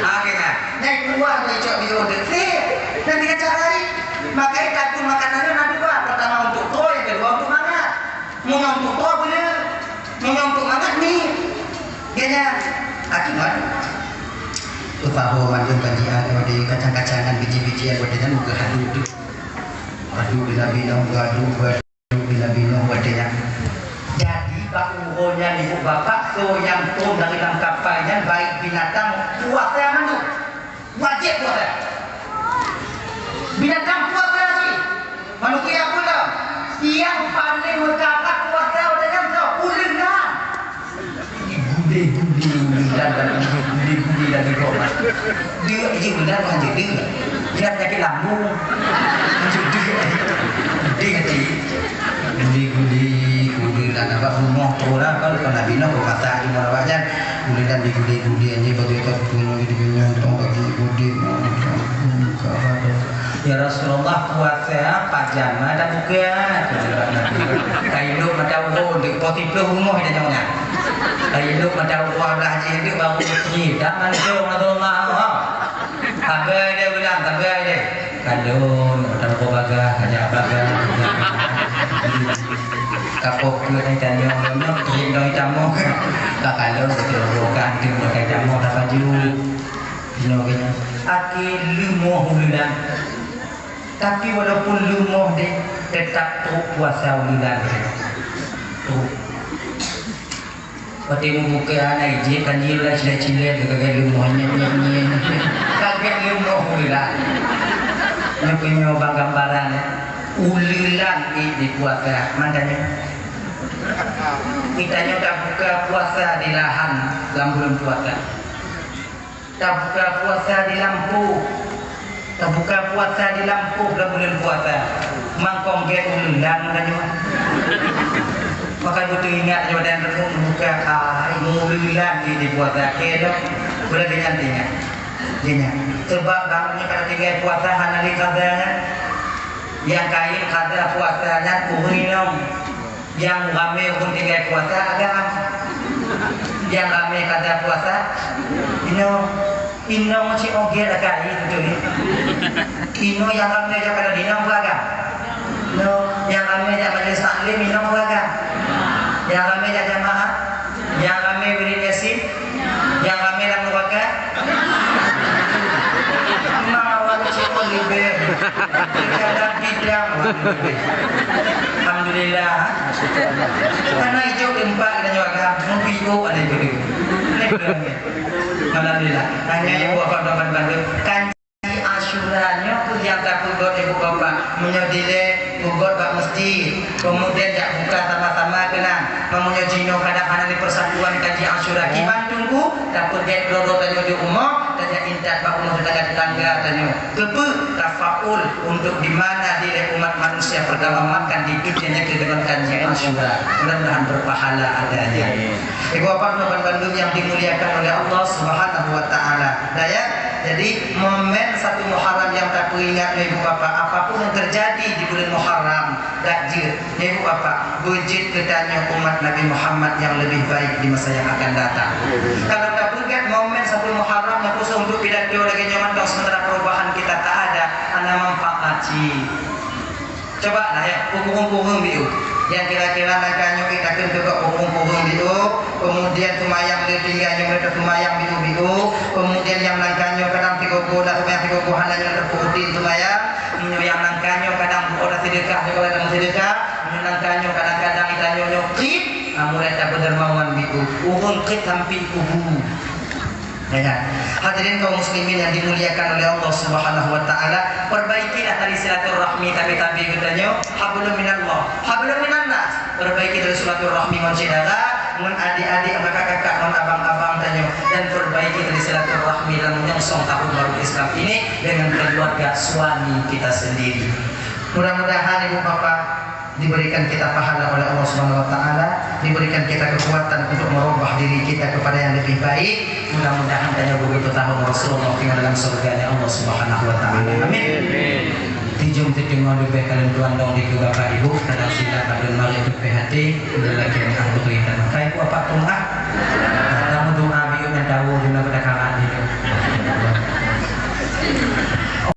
Ha, kaya. Nyang keudua icok biôh deuh. Sép. Nyan tiga cara ni. Maka takue makanan nyoe na dua, pertama untuk troe, yang kedua untuk mangat. Meunyoe untuk troe beuleu, meunyoe untuk mangat ni. Geunya, aki man. Upah ho mandum panjian, wadé kacang-kacangan, biji-bijian, wadé nyan muka hadu tu. Hadu bila-bila, hadu, hadu bila-bila, wadé nyan. Jadi, bak uroe nyan ibu bapak, soe nyang turun dari dalam kapal nyan, baik binatang, puasa mandum. Wajéb puasa. Binatang puasa lagi. Manusia pula. Nyang paléng meukarat puasa watèe nyan soe? Guli-guli lagèe kok, Mak. Deuk jih uleuen kan jih deuk. Dia penyakit lambung. Jih deuk. Deuk hati. Guli-guli, uleuen bak rumoh tu lah. Kalau keu Nabi Nuh, keu masa di mana banyak. Uleuen diguli-guli, anjing bagi tak punya, di punya, tong bagi gudi. Ya Rasulullah, puasa pajan mata buka. Kailok mata uroe, di poti ploh rumoh di tanyoe nyan. Kailok mata uroe, belah jih, di baru ni, dah langsung Rasulullah. Sabai deh bilang, sabai deh. Kandung, mata uroe bagah, kajak bagah. Kapok pun ni tanyoe, nyoe, nyoe, nyoe, tamoe. Ka kandung, betul, bukan, tu, bukan tamoe, tak baju. Nyoe, nyoe. Aki leumoh uleuen. Tapi walaupun leumoh deh, tetap trok puasa uleuen deh. Trok. Watèe meubuka hana ijin, kan jih uleuen cilek-cilek, kagèt leumoh, nyet, nyet, nyet. Kagèt leumoh uleuen. Nyoe keuh nyoe bang gambaran, eh. Uleuen di, di puasa. Makanya, kita nyoe tabuka puasa di lahan lam buleuen puasa. Tabuka puasa di lampôh. Tabuka puasa di lampôh lam buleuen puasa. Mangkong gét uleuen tanyoe. Maka beutôi ingat nyoe dan reunung buka ai uleuen di, di puasa. Oke, dok. Boleh dengan ingat. Ingat. Sebab bang nyoe kalau tinggai puasa hana di kada nyan. Nyang kayém kada puasa nyan ureueng inong. Nyang ramé ureueng tinggai puasa agam. Nyang ramé kada puasa inong. Inong cit ogét akai beutôi. Inong nyang ramé jak kada inong beragam. Inong nyang ramé jak majelis taklim inong beragam. Nyang ramé jak jamaah, nyang ramé wirid Yasin, nyang ramé lam neraka. Memang awak cit leubeh. Dalam bidang. Alhamdulillah. Karena ijok tempat kita nyawa kan, mungkin ijok ada yang betul. Alhamdulillah. Hanya ibu apa doakan bantu. Kan Asyura nyoe keuh nyang tapeugöt ibu bapak. Meunyoe dilèe peugöt bak meuseujid, keumudian jak buka sama-sama keunan. Meunyoe jinoe kadang hana di persatuan kaji Asyura, kiban teungku, tapeugöt droe-droe tanyoe di rumoh, tajak intat bak rumoh tetangga-tetangga tanyoe. Keupeue? Tafaul untuk di mana dilèe umat manusia pertama makan di dunia nyoe keuh deungon kaji Asyura. Mudah-mudahan berpahala adanya. Ibu bapak dan bandum yang dimuliakan oleh Allah Subhanahu wa taala. Nah, ya, jadi momen satu Muharram yang tapeuingat, ibu bapak, apapun yang terjadi di bulan Muharram, dak jeuet, ibu bapak, beujeuet geutanyoe umat Nabi Muhammad yang lebih baik di masa yang akan datang. Kalau tapeugöt momen satu Muharram nyang khusus untuk pidato lagèe nyoe mantong, sementara perubahan kita tak ada, hana manfaat cit. Coba lah ya, ureueng-ureueng biôh. Nyang kira-kira nangka nyoe kita kheun keu ureueng-ureueng biôh, kemudian seumayang lé tinggai nyoe meunyoe seumayang biôh-biôh, kemudian nyang nangka nyoe kadang sigogo na seumayang sigogo hana nyoe teupeureutin seumayang, meunyoe nyang nangka nyoe kadang buka seudeukah nyoe kadang seudeukah, meunyoe nangka nyoe kadang-kadang kita nyoe nyoe krit, ah, mulai tapeudeurumawan biôh, ureueng krit sampai kubu. Ya kan? Hadirin kaum muslimin yang dimuliakan oleh Allah Subhanahu wa taala, perbaikilah tali silaturahmi tabi-tabi geutanyoe, hablum minallah, hablum minannas. Perbaiki tali silaturahmi ngon syedara, ngon adik-adik, ngon kakak-kakak, ngon abang-abang tanyoe, dan perbaiki tali silaturahmi dalam menyongsong tahun baru Islam ini dengan keluarga suami kita sendiri. Mudah-mudahan ibu bapak diberikan kita pahala oleh Allah Subhanahu wa taala, diberikan kita kekuatan untuk merubah diri kita kepada yang lebih baik. Mudah-mudahan tanyoe begitu tahun Rasulullah tinggal dalam surganya Allah Subhanahu wa taala. Amin. Tijong teudeungoe leubeh kalon tuan dong di keu bapak ibu, kadang silap padum mari teupeue hati, lelaki yang ahli dan kai ku apa pun ah. Kamu doa biu nyan tahu guna pada